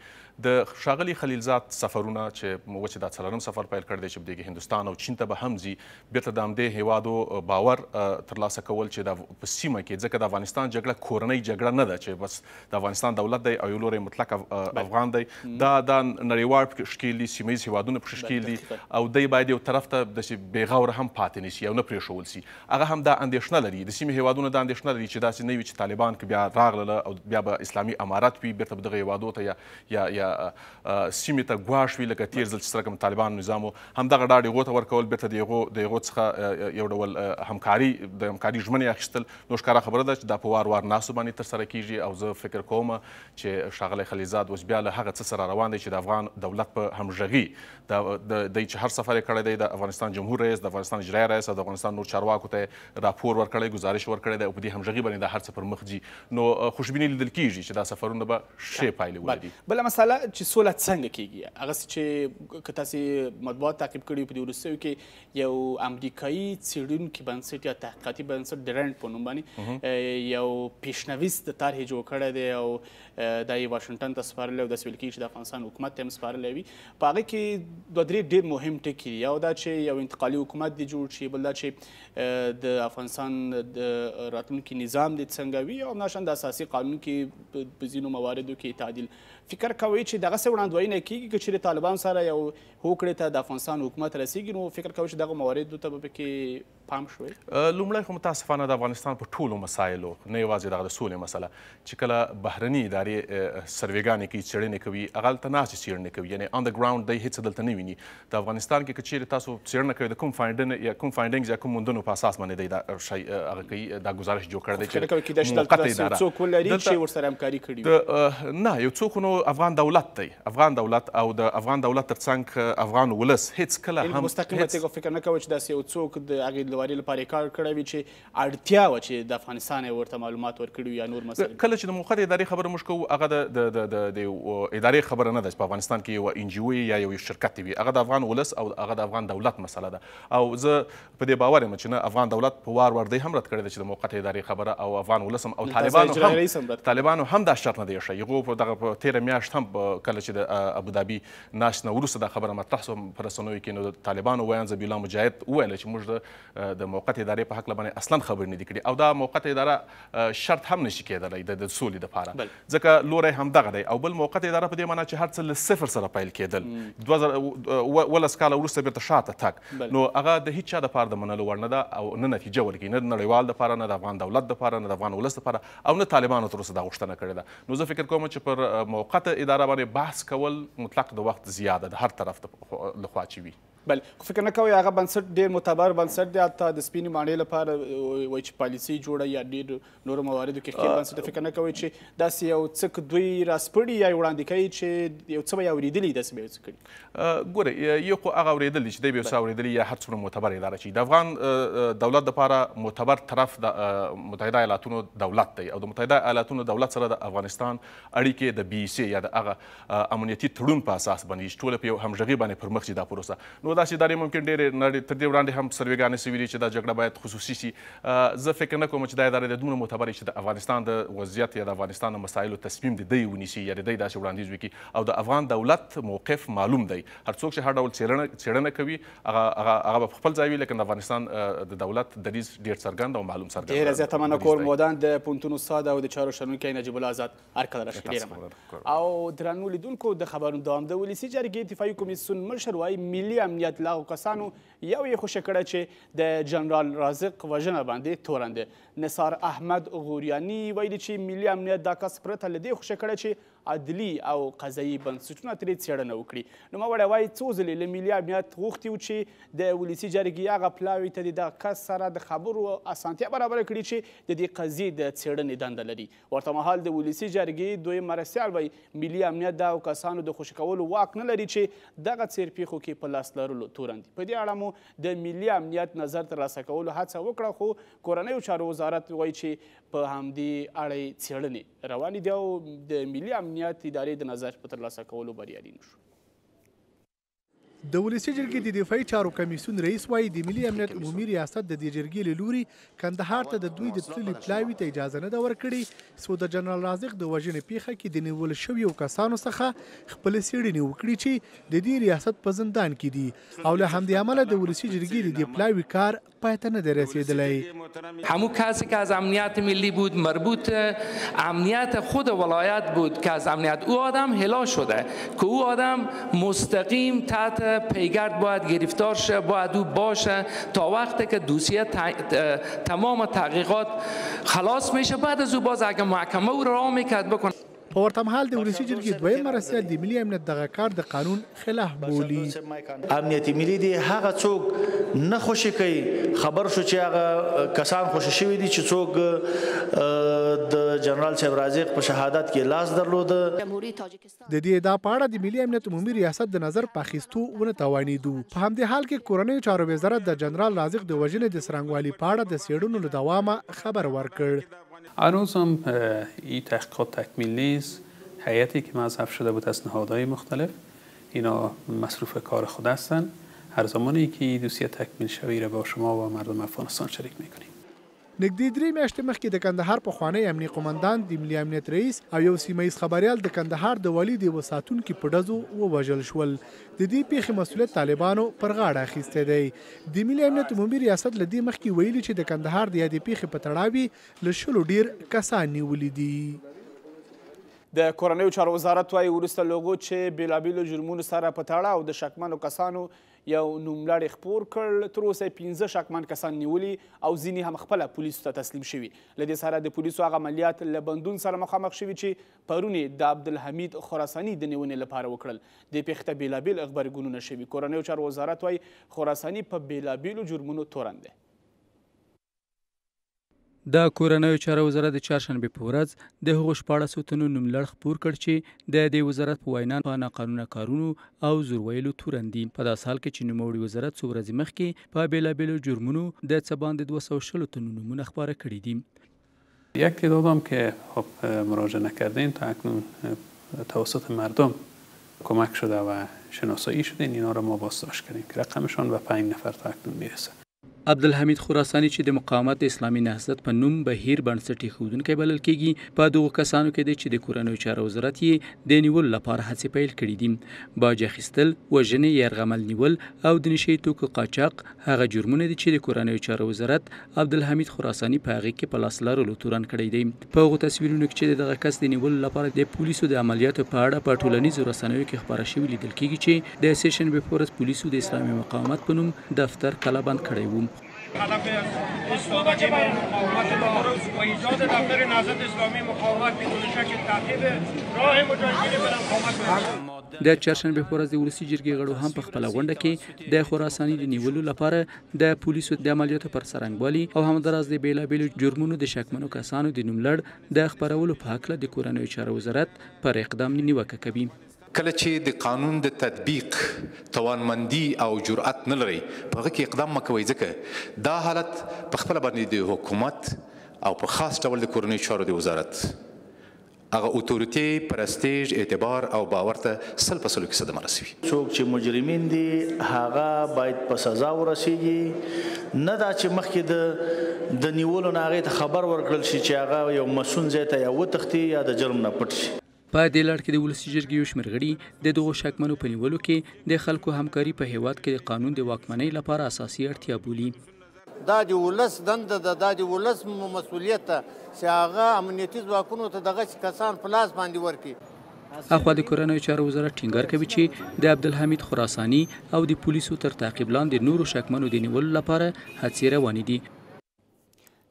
د ښاغلي خلیلزاد سفرونه چې وچې دا څلورم سفر پیل کړی دی چې په دې کې هندوستان او چین ته به هم ځي، بیرته د همدې هیوادو باور ترلاسه کول چې په سیمه کې، ځکه د افغانستان جګړه کورنۍ جګړه نه ده چې بس د افغانستان دولت دی او یو لوری مطلق افغان دی، دا نړیوال پکې ښکېل دي، سیمه ییز هیوادونه پکې ښکېل دي، او دی باید یو طرف ته داسې بېغوره هم پاتې نه شي او نه پرېښول شي. هغه هم دا اندېښنه لري، د سیمې هیوادونه دا اندېښنه لري چې داسې نه وي چې طالبان که بیا راغلله او بیا به اسلامي امارت وي، بیرته به دغه هیوادو ته یا یا سیمې ته ګواښ وي، لکه تېر ځل چې څه رقم طالبان نظام و، همدغه ډاډ هغو ته ورکول، بیرته د هغو څخه یو ډول همکاري، د همکاري ژمنې اخیستل. نو ښکاره خبره ده چې دا په وار وار ناستو باندې ترسره کېږي، او زه فکر کوم چې ښاغلی خلیلزاد اوس بیا له هغه څه سره روان دی چې د افغان دولت په همغږي دی چې هر سفر یې کړی دی، د افغانستان جمهور رئیس، د افغانستان اجرایي رئیس او د افغانستان نور چارواکو ته راپور ورکړی، ګزارش ورکړی دی، او په دې همغږي باندې دا هر څه پر مخ ځي. نو خوشبیني لیدل کېږي چې دا سفرونه به ښې پایلې ولري. بله مسله چې سوله څنګه کېږي، هغه څه چې که تاسې مطبوعات تعقیب کړي په دې وروستیو کې یو امریکایي څېړونکي بنسټ یا تحقیقاتي بنسټ د رنډ په نوم باندې یو پیشنویس د طرحې جوړ کړی دی او دا یې واشنګټن ته سپارلی او داسې ویل کېږي چې د افغانستان حکومت ته هم سپارلی وي. په هغه کې 2 3 ډېر مهم ټکي دي، یو دا چې یو انتقالي حکومت دې جوړ شي، بل دا چې د افغانستان د راتلونکي نظام دې څنګه وي، او همداشان د اساسي قانون کې په ځینو مواردو کې تعدیل. فکر کوئ چې دغسې وړاندوینه کېږي که چېرې طالبان سره یو هوکړې ته د افغانستان حکومت رسېږي، نو فکر کوئ چې دغه مواردو ته به پکې پام شوی؟ لومړی خو متاسفانه د افغانستان په ټولو مسایلو، نه یوازې دغه د سولې مسله، چې کله بهرني ادارې سرویګانې کوي، څېړنې کوي، هغه هلته ناستې څېړنې کوي، یعنې on the ground دی هېڅ دلته نه ویني. د افغانستان کې که چیرې تاسو څېړنه کوئ د کوم فایندنګ یا کوم findings یا کوم موندنو په اساس باندې دی دا شی هغه کوي، دا ګزارش جوړ کړی دی چې موقته اداره څوک ولري چې ورسره همکاري کړې وي. نه، یو څوک نو افغان دولت دی، افغان دولت او د افغان دولت ترڅنګ افغان ولس هېڅکله هم مستقیمه توګه فکر نه کوي چې داسې یو څوک د هغې امیندواري لپاره یې کار کړی وي چې اړتیا وه چې د افغانستان یې ورته معلومات ورکړي وي یا نور مسایل؟ کله چې د موقتې ادارې خبره موږ کوو، هغه د د د ادارې خبره نه ده چې په افغانستان کې یوه ان جي او یا یو شرکت وي، هغه د افغان ولس او هغه د افغان دولت مسله ده. او زه په دې باور یم چې نه افغان دولت په وار وار دی هم رد کړی دی چې د موقتې ادارې خبره، او افغان ولس هم او طالبانو هم دا شرط نه دی ایښی. هغو په دغه په تېره میاشت هم کله چې د ابوظبي ناست نه وروسته دا خبره مطرح شوه په رسنیو کې، نو د طالبانو ویاند ذبیح الله مجاهد وویل چې موږ د موقتې ادارې په هکله باندې اصلا خبرې نه دي کړې، او دا موقته اداره شرط هم نشي کېدلی د سولې دپاره، ځکه لوری هم دغه دی. او بل موقته اداره په دې معنا چې هر څه له صفر سره پیل کېدل، 2017 کاله وروسته بېرته شاته تګ، نو هغه د هیچا دپاره د منلو وړ نه ده او نه نتیجه ورکوي، نه د نړیوال دپاره، نه د افغان دولت دپاره، نه د افغان ولس دپاره، او نه طالبانو تر اوسه دا غوښتنه کړې ده. نو زه فکر کوم چې پر موقته اداره باندې بحث کول مطلق د وخت زیاده د هر طرف لخوا چې وي. بله، خو فکر نه کوئ هغه بنسټ ډېر معتبر بنسټ دی، حتی د سپینې ماڼۍ لپاره وایي چې پالیسي جوړه یا ډېر نورو مواردو کې ښکېل بنسټ دی، فکر نه کوئ چې داسې یو څه که دوی راسپړي یا یې وړاندې کوي چې یو څه به یې اورېدلي، داسې به یو څه کړي؟ ګورئ، یو خو هغه اورېدل دي چې دی به یو څه اورېدلي یا هر څومره معتبر اداره چې د افغان دولت دپاره معتبر طرف د متحده ایالاتونو دولت دی، او د متحده ایالاتونو دولت سره د افغانستان اړیکې د بي سي یا د هغه امنیتي تړون په اساس باندې چې ټوله په یو همغږي باندې پر مخ ځي دا پروسه. نو داسې ادارې ممکن ډېرې نړۍ تر دې وړاندې هم سروېګانې شوې دي چې دا جګړه باید خصوصي شي. زه فکر نه کوم چې دا اداره د دومره معتبرې چې د افغانستان د وضعیت یا د افغانستان د مسایلو تصمیم د دی ونیسي یا د دی داسې وړاندیز وکړي، او د افغان دولت موقف معلوم دی. هر څوک چې هر ډول څېړنه کوي هغه به په خپل ځای وي، لیکن د افغانستان د دولت دریځ ډېر څرګند او معلوم څرګند. ډېره زیاته مننه کور مودان د پوهنتون استاد او د چارو شنونکی نجیب الله آزاد هر کله راشي. ډېره مننه. او درنو لیدونکو، د خبرونو دوام. د ولسي جرګې دفاعي کمیسیون مشر وایي ملي امنیت له هغو کسانو یو یې خوشې کړی چې د جنرال رازق وژنه باندې تورن دی. نثار احمد غوریاني ویلي چې ملي امنیت دا کس پرته له دې خوشې کړی چې عدلي او قضایي بنسټونه ترې څېړنه وکړي. نوموړی وایي څو ځلې له ملي امنیت غوښتي و چې د ولسي جرګې هغه پلاوي ته دې دغه کس سره د خبرو اسانتیا برابره کړي چې د دې قضیې د څېړنې دنده لري. ورته مهال د ولسي جرګې دویم مرستیال وایي ملي امنیت د هغو کسانو د خوشې کولو واک نه لري چې دغه څېر پېښو کې په لاس لرلو تورن دي. په دې اړه مو د ملي امنیت نظر ترلاسه کولو هڅه وکړه، خو کورنیو چارو وزارت وایي چې په همدې اړه یې څېړنې روانې دي او د ملي امنیت ادارې د نظر په ترلاسه کولو بریالي نه شو. د ولسي جرګې د دفاعي چارو کمیسیون رئیس وایي د ملي امنیت عمومي ریاست د دې جرګې له لوري کندهار ته د دوی د تللي پلاوي ته اجازه نه ده ورکړې څو د جنرال رازق د وژنې پېښه کې د نیول شویو کسانو څخه خپلې څېړنې وکړي چې د دې ریاست په زندان کې دي، او له همدې امله د ولسي جرګې د دې پلاوي کار پای ته نه دی رسېدلی. همون کسی که از امنیت ملی بود مربوط امنیت خود ولایت بود که از امنیت او آدم هلا شده که او آدم مستقیم تحت پیگرد باید گرفتار شه، باید او باشه تا وقتی که دوسیه تمام تحقیقات خلاص میشه، بعد از او باز اگه محکمه او را میکرد بکنه. په ورته مهال د ولسي جرګې دویم مرستیال د ملي امنیت دغه کار د قانون خلاف بولي. امنیت ملي دی هغه څوک نه خوشې کوي، خبر شو چې هغه کسان خوشې شوي دي چې څوک د جنرال صاحب رازق په شهادت کې لاس درلود. د دې ادعا په اړه د ملي امنیت عمومي ریاست د نظر په اخیستو ونه توانېدو. په همدې حال کې کورنیو چارو وزارت د جنرال رازق د وژنې د څرنګوالي په اړه د څېړنو له دوامه خبر ورکړ. هنوز هم این تحقیقات تکمیل نیست. هیئتی که مذهب شده بود از نهادهای مختلف اینا مصروف کار خود هستند. هر زمانی که دوسیه تکمیل شوی را با شما و مردم افغانستان شریک میکنیم. نږدې 3 میاشتې مخکې د کندهار پخوانی امنیه قومندان، د ملي امنیت رئیس او یو سیمه ییز خبریال د کندهار د والي د یوه ساتونکي په ډزو ووژل شول. د دې پیښې مسؤلیت طالبانو پر غاړه اخیستی دی. د ملي امنیت عمومي ریاست له دې مخکې ویلي چې د کندهار د یادې پیښې په تړاو یې له 20 ډېر کسان نیولي دي. د کورنیو چارو وزارت وایي وروسته له هغو چې بېلابېلو جرمونو سره په تړاو د شکمنو کسانو یو نوملړ یې خپور کړ، تر اوسه یې 5 شکمن کسان نیولي او ځینې هم خپله پولیسو ته تسلیم شوي. له دې سره د پولیسو هغه عملیات له بندون سره مخامخ شوي چې پرون یې د عبدالحمید خراساني د نیونې لپاره وکړل. دې پېښې ته بېلابېل غبرګونونه شوي. کورنیو چارو وزارت وایي خراساني په بېلابېلو جرمونو تورن دی. د کورنیو چارو وزارت د چهارشنبې په ورځ د هغو 16 تنو نوملړ خپور کړ چې د دې وزارت په وینا په ناقانونه کارونو او زور ویلو تورن دي. په داسې حال کې چې نوموړي وزارت څو ورځې مخکې په بېلابېلو جرمونو د څه باندې 220 تنو نومونه خپاره کړي دي. یک تعداد هم که خب مراجعه نکردیم تا اکنون توسط مردم کمک شده و شناسایی شده، اینا را ما بازداشت کردیم که رقمشان به 5 نفر تا اکنون میرسه. عبدالحمید خراساني چې د مقاومت اسلامي نهضت په نوم بهیر بنسټ ایښودونکی بلل کېږي، په دغو کسانو کې دی چې د کورنیو چارو وزارت یې د نیولو لپاره هڅې پیل کړې دي. باج اخیستل، وژنې، یرغمل نیول او د نشه یي توکو قاچاق هغه جرمونه دي چې د کورنیو چارو وزارت عبدالحمید خراساني په هغې کې په لاس لرلو تورن کړی دی. په هغو تصویرونو کې چې د دغه کس د نیولو لپاره د پولیسو د عملیاتو په اړه په ټولنیزو رسنیو کې خپاره شوي لیدل کېږي چې د سې شنبې په ورځ پولیسو د اسلامي مقاومت په نوم دفتر کلابند کړی و. هدف مقاومت ما و ایجاد دفتر نهضت اسلامی مقاومت بدون شک تعقیب راه مجاهدین بر مقاومت. د چهارشنبې په ورځ د ولسي جرګې غړو هم په خپله غونډه کې د خراساني د نیولو لپاره د پولیسو د عملیاتو پر څرنګوالي او همداراز د بېلابېلو جرمونو د شکمنو کسانو د نوملړ د خپرولو په هکله د کورنیو چارو وزارت پر اقدام نیوکه کوي. کله چې د قانون د تطبیق توانمندي او جرأت نه لرئ، په هغه کې اقدام مه کوئ، ځکه دا حالت په خپله باندې د حکومت او په خاص ډول د کورنیو چارو د وزارت هغه اوتوریتې، پرستیژ، اعتبار او باور ته 100 په 100 کې صدمه رسوي. څوک چې مجرمین دي هغه باید په سزا ورسیږي، نه دا چې مخکې د نیولو نه هغې ته خبر ورکړل شي چې هغه یو مسون ځای ته یا وتښتي یا د جرم نه پټ شي. په دې لړ کې د ولسي جرګې یو شمېر غړي د دغو شکمنو په نیولو کې د خلکو همکاري په هېواد کې د قانون د واکمنۍ لپاره اساسي اړتیا بولي. دا د ولس دنده ده، دا د ولس مسؤلیت ده چې هغه امنیتي ځواکونو ته دغسې کسان په لاس باندې ورکړي. اخوا د کورنیو چارو وزارت ټینګار کوي چې د عبدالحمید خراساني او د پولیسو تر تعقیب لاندې نورو شکمنو د نیولو لپاره هڅې روانې دي.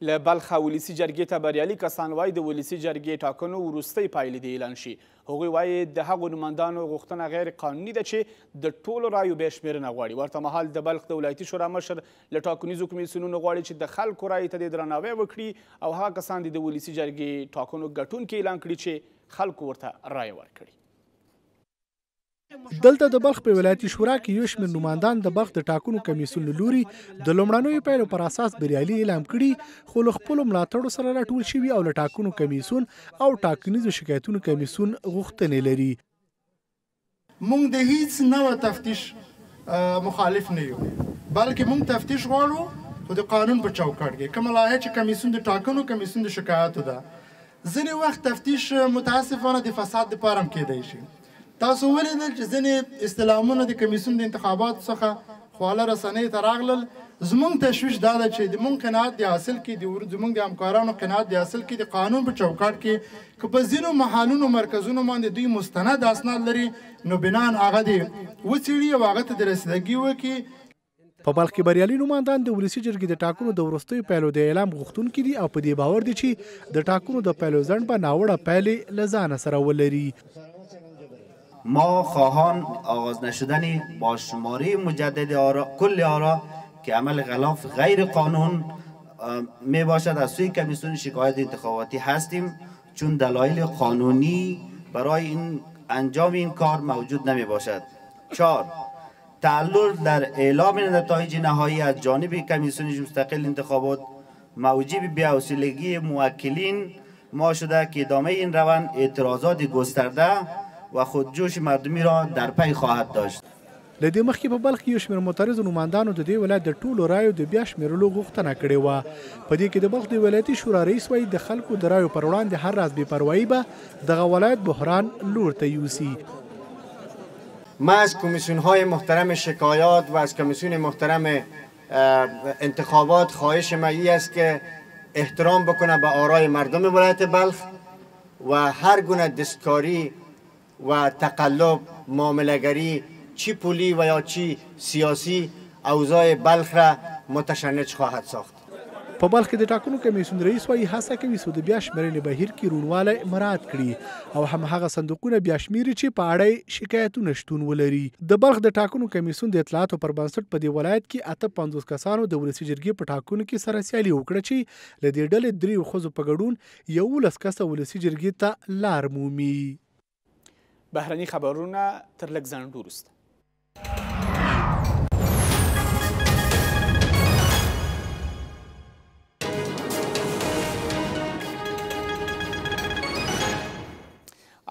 له بلخه ولسي جرګې ته بریالي کسان وایي د ولسي جرګې ټاکنو وروستۍ پایلې دې اعلان شي. هغوی وایي د هغو نوماندانو غوښتنه غیر قانوني ده چې د ټولو رایو بیا شمېرنه غواړي. ورته مهال د بلخ د ولایتي شورا مشر له ټاکنیزو کمیسیونونو غواړي چې د خلکو رایې ته دې درناوی وکړي او هغه کسان دې د ولسي جرګې ټاکنو ګټونکي اعلان کړي چې خلکو ورته رایه ورکړي. دلته د بلخ په ولایتي شورا کې یو شمېر نوماندان د بلخ د ټاکنو کمیسیون له لوري د لومړنیو پایلو پر اساس بریالي اعلام کړي، خو له خپلو ملاتړو سره راټول شوي او له ټاکنو کمیسیون او ټاکنیزو شکایتونو کمیسیون غوښتنې لري. موږ د هیڅ نوع تفتیش مخالف نه یو، بلکې موږ تفتیش غواړو خو د قانون په چوکاټ کې. کومه لایحه چې کمیسیون د ټاکنو کمیسیون د شکایاتو ده، ځینې وخت تفتیش متاسفانه د فساد دپاره هم کیدای شي. تاسو ولیدل چې ځینې استعلامونه د کمیسیون د انتخاباتو څخه خواله رسنۍ ته راغلل. زموږ تشویش دا ده چې د موږ قناعت د حاصل کې، زموږ د همکارانو قناعت د حاصل کې د قانون په چوکاټ کې که په ځینو محلونو مرکزونو باندې دوی مستند اسناد لري نو بناً هغه دې وڅېړي او هغه ته د رسیدګي وکړي. په بلخ کې بریالي نوماندان د ولسي جرګې د ټاکنو د وروستیو پایلو د اعلام غوښتونکي دي او په دې باور دي چې د ټاکنو د پایلو ځنډ به ناوړه پایلې له ځانه سره ولري. ما خواهان آغاز نشدن با شماره مجدد آرا کل آرا که عمل غلاف غیر قانون می باشد از سوی کمیسیون شکایت انتخاباتی هستیم، چون دلایل قانونی برای این انجام این کار موجود نمی باشد. 4. تعلل در اعلام نتایج نهایی از جانب کمیسیون مستقل انتخابات موجب بی‌حوصلگی موکلین ما شده که ادامه این روند اعتراضات گسترده و خودجوش مردمی را در پی خواهد داشت. له دې مخکې په بلخ کې یو شمېر معترضو نوماندانو د دې ولایت د ټولو رایو د بیا شمېرلو غوښتنه کړې وه. په دې کې د بلخ د ولایتي شورا رئیس وایي د خلکو د رایو پر وړاندې هر راز بې پروایي به دغه ولایت بحران لور ته یوسي. ما از کمیسیون های محترم شکایات و از کمیسیون محترم انتخابات خواهش ما ای است که احترام بکنه به آرای مردم ولایت بلخ و هر گونه دستکاری و تقلب، معامله‌گری، چی پولی و یا چی سیاسی اوضاع بلخ را متشنج خواهد ساخت. په بلخ کې د ټاکنو کمېسیون رئیس وايي، هڅه کوي څو د بیا شمېرنې بهیر کې روڼوالی مراعت کړي او هم هغه صندوقونه بیا شمېري چې په اړه یې شکایتونه شتون ولري. د بلخ د ټاکنو کمېسیون د اطلاعاتو پر بنسټ په دې ولایت کې 58 کسانو د ولسي جرګې په ټاکنو کې سره سیالي وکړه چې له دې ډلې درېیو ښځو په ګډون 11 کسه ولسي جرګې ته لار مومي. بهرني خبرونه تر لږ ځنډ وروسته.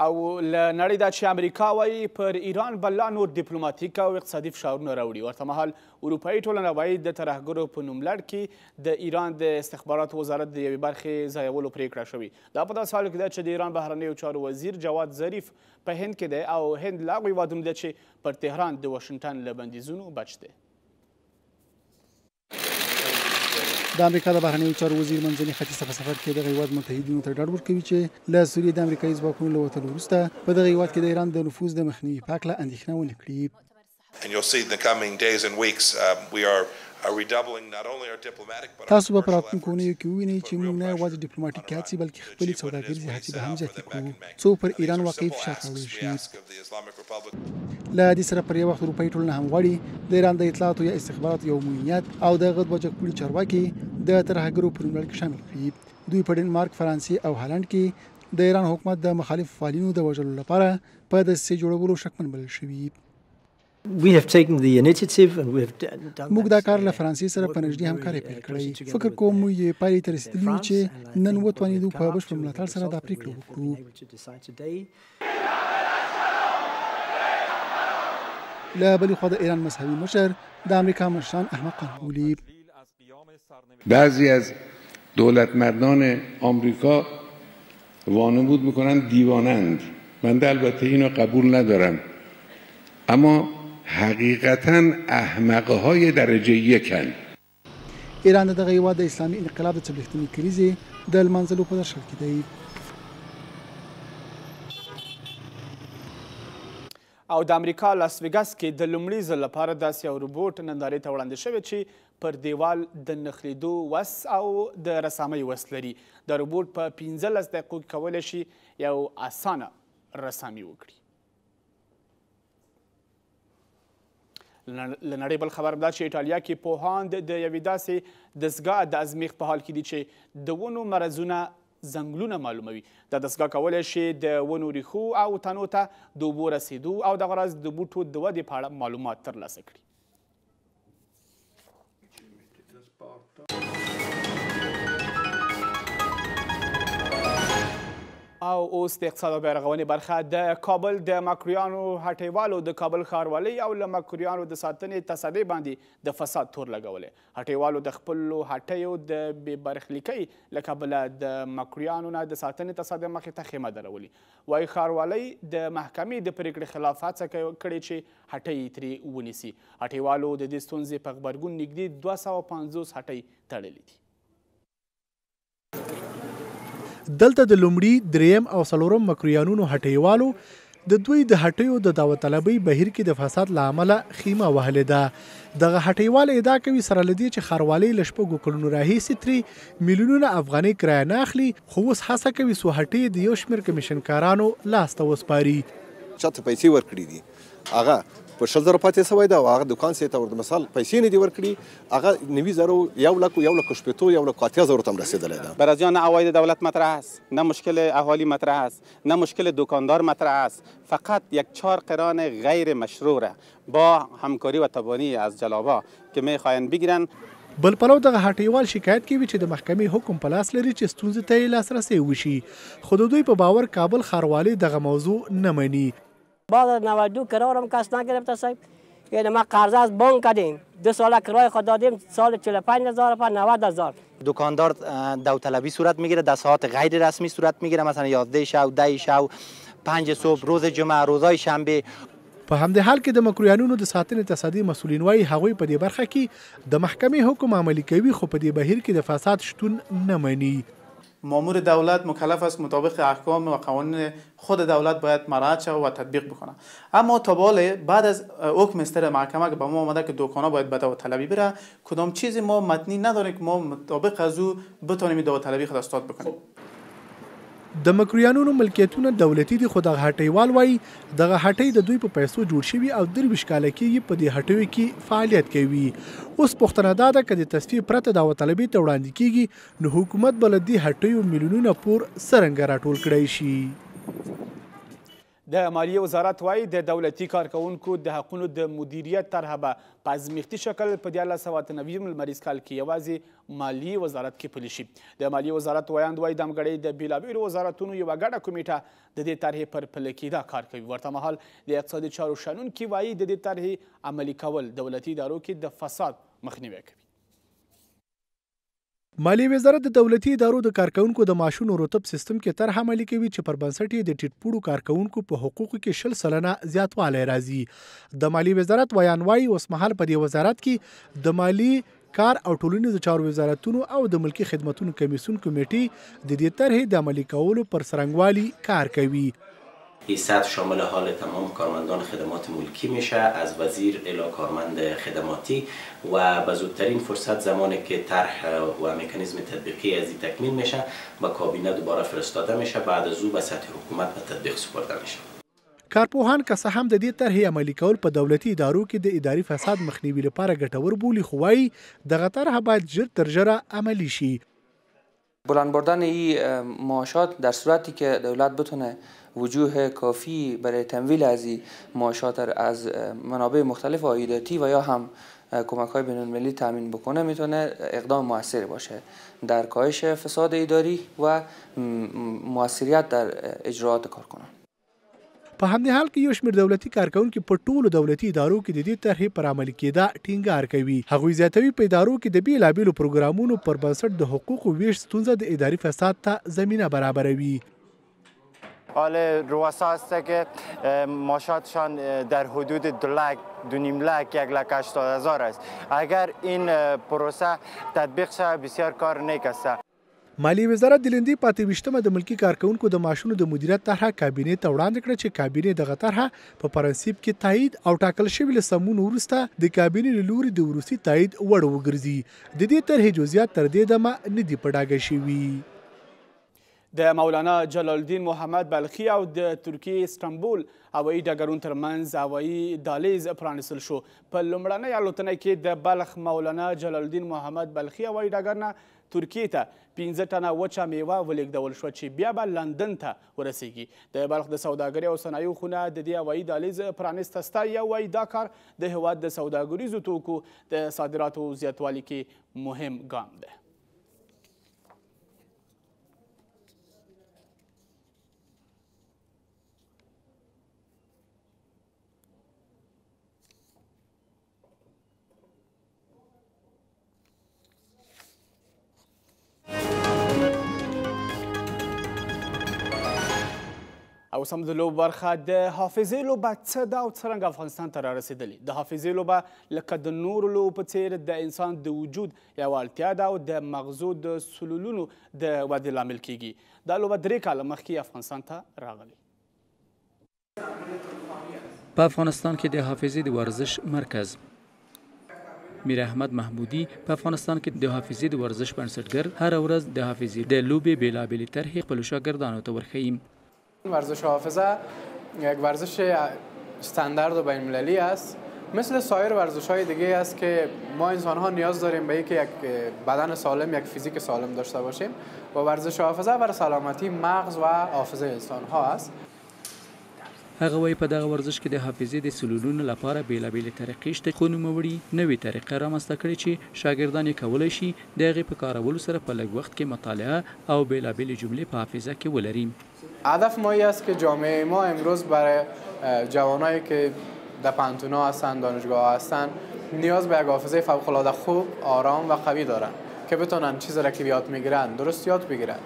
او له نړۍ دا چې امریکا وایي پر ایران به لا نور دیپلوماتیک او اقتصادي فشارونه راوړي. ورته مهال اروپایي ټولنه وایي د ترهګرو په نوملړ کې د ایران د استخباراتو وزارت د یوې برخې ځایولو پرېکړه شوې. دا په داسې حال کې ده چې د ایران بهرنیو چارو وزیر جواد ظریف په هند کې دی او هند له هغو هېوادونو دی چې پر تهران د واشنګټن له بندیزونو بچ دی. د امریکا د بهرنیو چارو وزیر منځني ختیځ ته په سفر کې دغه هیواد متحدینو ته ډاډ ورکوي چې له سوریې د امریکایي ځواکونو له وتلو وروسته په دغه هیواد کې د ایران د نفوذ د مخنیوي په هکله اندېښنه ونه کړي. تاسو به په راتلونکو اونیو کې ووینئ چې موږ نه یوازې ډیپلوماټیکې هڅې بلکې خپلې سوداګریزې هڅې به هم زیاتې کړو څو پر ایران واقعي فشار راوړل شي. له دې سره پر یو وخت اروپایي ټولنه هم غواړي د ایران د اطلاعاتو یا استخباراتو یو معینیت او د هغه دوه جګپوړي چارواکي د ترهګرو په نوملړ کې شامل کړي. دوی په ډنمارک، فرانسې او هالنډ کې د ایران حکومت د مخالفو فعالینو د وژلو لپاره په دسیسې جوړولو شکمن بلل شوي. موږ دا کار له فرانسې سره په نږدې همکارۍ پیل کړی. فکر کوم موږ یوې پایلې ته رسېدلي یو چې نن وتوانېدو په بشپړ ملاتړ سره دا پرېکړه وکړو. له بلې خوا د ایران مذهبي مشر د امریکا مشران احمقان بولي. بعضی از دولتمردان آمریکا وانمود میکنند دیوانند. بنده البته اینو قبول ندارم، اما حقیقتا احمقهای درجه یکن. ایران د دغه هیواد د اسلامي انقلاب د 40مې کلیزې د لمانځلو په درشل کې دی. او د امریکا لاس ویګاس کې د لومړي ځل لپاره داسې یو روبوټ نندارې ته وړاندې شوی چې پر دیوال د نښلېدو وس او د رسامۍ وس لري. دا روبوټ په 15 دقیقو کې کولی شي یو اسانه رسامي وکړي. له نړۍ بل خبر دا چې ایټالیا کې پوهان د یوې داسې دستګاه د ازمیښت په حال کې دي چې د ونو مرضونه ځنګلونه معلوموي. دا دستګاه کولی شي د ونو ریښو او تنو ته د اوبو رسېدو او دغه راز د بوټو د ودې په اړه معلومات ترلاسه کړي. او اوس د اقتصاد او بیارغونې برخه. د کابل د مکرویانو هټیوالو د کابل ښاروالۍ او له مکرویانو د ساتنې تصدۍ باندې د فساد تور لګولی. هټیوالو د خپلو هټیو د بې برخلیکۍ له کبله د مکرویانو نه د ساتنې تصدۍ مخې ته خیمه درولي. وایي ښاروالۍ د محکمې د پرېکړې خلاف هڅه کړې چې هټۍ ترې ونیسي. هټیوالو د دې ستونزې په غبرګون نږدې 250 هټۍ تړلې دي. دلته د لومړي، دریم او څلورم مکرویانونو هټیوالو د دوی د هټیو د داوطلبۍ بهیر کې د فساد له امله خیمه وهلې ده. دغه هټیوال ادعا کوي سره له دې چې ښاروالۍ له 6 کلونو راهیسې ترې میلیونونه افغانۍ کرایه نه اخلي، خو اوس هڅه کوي څو هټۍ د یو شمېر کمیشنکارانو لاس ته وسپاري. چاته پیسې ورکړي دي هغه په 20,000 پاتې سوی ده او هغه دکان سي ته ورته مثال پیسې نه دي ورکړي، هغه 90,000، 1,60,000، 1,80,000 ته هم رسېدلی ده. بر از نه عواید دولت مطرح است، نه مشکل اهالی مطرح است، نه مشکل دکاندار مطرح است. فقط یک 4 قران غیر مشروع را با همکاری و تبانی از جلابا که میخواهند بگیرن. بل پلو دغه هټیوال شکایت کوي چې د محکمې حکم په لاس لري چې ستونزې ته یې لاسرسی وشي، خو د دوی په باور کابل ښاروالۍ دغه موضوع نه مني. بعد از 92 قرارم کس نگرفته صاحب. یعنی ما قرض از بانک کردیم، 2 سال کرای خود دادیم، سال 45,000 و 90,000. دکاندار داوطلبی صورت میگیره، در ساعت غیر رسمی صورت میگیره، مثلا 11 شب، 10 شب، 5 صبح، روز جمعه، روزای شنبه. په همدې حال کې د مکرویانونو د ساتنې تصدۍ مسؤلین وایي هغوی په دې برخه کې د محکمې حکم عملي کوي، خو په دې بهیر کې د فساد شتون نه مني. مامور دولت مکلف است مطابق احکام و قوانین خود دولت باید مراعات شود و تطبیق بکنه. اما تا به بعد از حکم استر محکمه که به ما آمده که دکان‌ها باید به داوطلبی بره، کدام چیزی ما متنی نداریم که ما مطابق از او بتونیم داوطلبی خود استاد بکنیم. د مکرویانونو ملکیتونه دولتي دي، خو دغه هټۍوال وايي، دغه هټۍ د دوی په پیسو جوړ شوي او 23 کاله کېږي په دې هټیو کې فعالیت کوي. اوس پوښتنه دا ده، که د تصفیې پرته داوطلبۍ ته وړاندې کېږي، نو حکومت به له دې هټیو میلیونونه پور څرنګه راټول کړای شي؟ د مالیې وزارت وايي، د دولتي کارکوونکو د حقونو د مدیریت طرحه به په ازمېښتي شکل په 1398 لمریز کال کې یوازې مالیې وزارت کې پلي شي. د مالیې وزارت ویاند وايي، دمګړۍ د بېلابېلو وزارتونو یوه ګډه کمیټه د دې طرحې پر پلي کېدا کار کوي. ورته مهال د اقتصادي چارو شنونکي وايي، د دې طرحې عملي کول دولتي ادارو کې د فساد مخنیوی کوي. مالیې وزارت د دولتي ادارو د کارکوونکو د معاشونو رتب سیستم کې طرحه عملي کوي چې پر بنسټ یې د ټیټپوړو کارکوونکو په حقوقو کې 20% زیاتوالی راځي. د مالیې وزارت ویاند وايي، اوسمهال په دې وزارت کې د مالي، کار او ټولنیزو چارو وزارتونو او د ملکي خدمتونو کمیسیون کمیټې د دې طرحې د عملي کولو پر څرنګوالي کار کوي. این سطح شامل حال تمام کارمندان خدمات ملکی میشه، از وزیر الی کارمند خدماتی، و به زودترین فرصت زمانی که طرح و مکانیزم تطبیقی از این تکمیل میشه به کابینه دوباره فرستاده میشه، بعد از او به سطح حکومت به تطبیق سپرده میشه. کارپوهان که څه هم د دې طرحې عملي کول په دولتي ادارو کې د اداري فساد مخنیوي لپاره ګټور بولي، خو وایي دغه طرحه باید ژر تر ژره عملي شي. بلند بردن این معاشات در صورتی که دولت بتونه وجوه کافی برای تمویل از این معاشات از منابع مختلف عایداتی و یا هم کمک‌های بین‌المللی تامین بکنه، میتونه اقدام موثر باشه در کاهش فساد اداری و موثریت در اجراعات کارکنان. په همدې حال کې یو شمېر دولتي کارکوونکي په ټولو دولتي ادارو کې د دې طرحې پر عملي کېدا ټینګار کوي. هغوی زیاتوي، په ادارو کې د بېلابېلو پروګرامونو پر بنسټ د حقوقو ویش ستونزه د اداري فساد ته زمینه برابروي. حال رؤسا هست که معاشاتشان در حدود 2 لک، 2.5 لک، 1,80,000 است. اگر این پروسه تطبیق شود بسیار کار نیک است. مالیې وزارت د لیندۍ په 28مه د ملکي کارکوونکو د معاشونو د مدیریت طرحه کابینې ته وړاندې کړه چې کابینې دغه طرحه په پرنسیپ کې تایید او ټاکل شوې له سمون وروسته د کابینې له لوري د وروستي تایید وړ وګرځي. د دې طرحې جزئیات تر دې دمه نه دي په ډاګه شوي. د مولانا جلال الدین محمد بلخي او د ترکیې استانبول هوایي ډګرونو ترمنځ هوایي دهلیز پرانیستل شو. په لومړنۍ الوتنه کې د بلخ مولانا جلال الدین محمد بلخي هوایي ډګر نه ترکیې ته 5 ټنه وچه میوه ولیږدول شوه چې بیا به لندن ته ورسیږي. د بلخ د سوداګرۍ او صنایعو خونه د دې هوایي دهلیز پرانیسته ستایي او وایي دا کار د هیواد د سوداګریزو توکو د صادراتو زیاتوالي کې مهم ګام دی. او سم د لوبو برخه، د حافظې لوبه څه ده او څرنګه افغانستان ته رارسېدلې؟ د حافظې لوبه لکه د نورو لوبو په څېر د انسان د وجود یوه اړتیا ده او د مغزو د سلولونو د ودې لامل کیږي. دا لوبه 3 کاله مخکې افغانستان ته راغلې. په افغانستان کې د حافظې د ورزش مرکز میر احمد محمودي په افغانستان کې د حافظې د ورزش بنسټګر هره ورځ د حافظې د لوبې بېلابېلې طرحې خپلو شاګردانو ته ورښيي. ورزش حافظه یک ورزش استاندارد و بین المللی است، مثل سایر ورزش های دیگه است که ما انسان ها نیاز داریم به اینکه یک بدن سالم، یک فیزیک سالم داشته باشیم و ورزش حافظه بر سلامتی مغز و حافظه انسان ها است. هغه وایي په دغه ورزش کې د حافظې د سلولونو لپاره بېلابېلې طریقې شته، خو نوموړي نوې طریقه رامنځته کړې چې شاګردان یې کولی شي د هغې په کارولو سره په لږ وخت کې مطالعه او بېلابېلې جملې په حافظه کې ولري. هدف ما این است که جامعه ما امروز برای جوانایی که در پوهنتون‌ها هستند، دانشگاه هستند، نیاز به یک حافظه فوق‌العاده خوب، آرام و قوی دارند که بتونن چیزی را که یاد میگیرن درست یاد بگیرن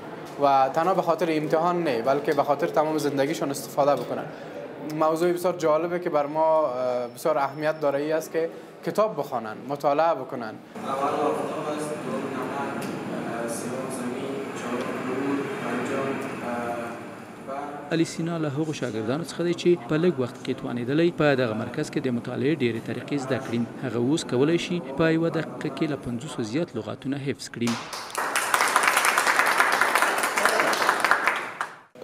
و تنها به خاطر امتحان نه، بلکه به خاطر تمام زندگیشون استفاده بکنن. موضوع بسیار جالبه که بر ما بسیار اهمیت داره ای است که کتاب بخوانن، مطالعه بکنن. اول آفتاب است، دوم نمک، سوم زمین، چهارم نور، علي سینا له هغو شاګردانو څخه دی چې په لږ وخت کې توانېدلی په دغه مرکز کې د مطالعې ډېرې طریقې زده کړي. هغه اوس کولی شي په یوه دقیقه کې له 50 زیات لغاتونه حفظ کړي.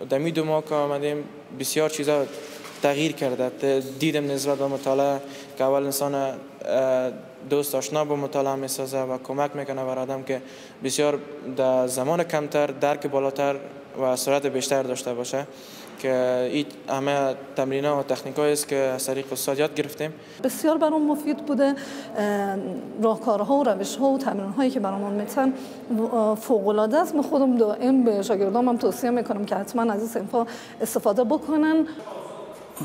در می 2 ماه که آمدیم بسیار چیزا تغییر کرده. دیدم نسبت به مطالعه که اول انسان دوست آشنا با مطالعه میسازه و کمک میکنه بر آدم که بسیار در زمان کمتر درک بالاتر و سرعت بیشتر داشته باشه، که این همه تمرین ها و تکنیک است که از طریق استاد یاد گرفتیم. بسیار برام مفید بوده. راهکارها و روش‌ها و تمرین هایی که برامون میتن فوق العاده است. من خودم دائم به شاگردام هم توصیه میکنم که حتما از این صنف‌ها استفاده بکنن.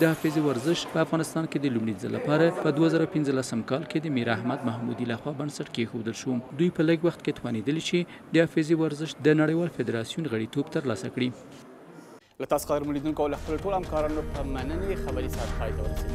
د حافظې ورزش په افغانستان کې د لومړي ځل لپاره په 2015 کال کې د میر احمد محمودي لخوا بنسټ کېښودل شو. دوی په لږ وخت کې توانېدلي چې د حافظې ورزش د نړیوال فدراسیون غړیتوب ترلاسه کړي. له تاسو قدرمنو لیدونکو او له خپلو ټولو همکارانو په مننې خبري ساعت پای ته ورسېد.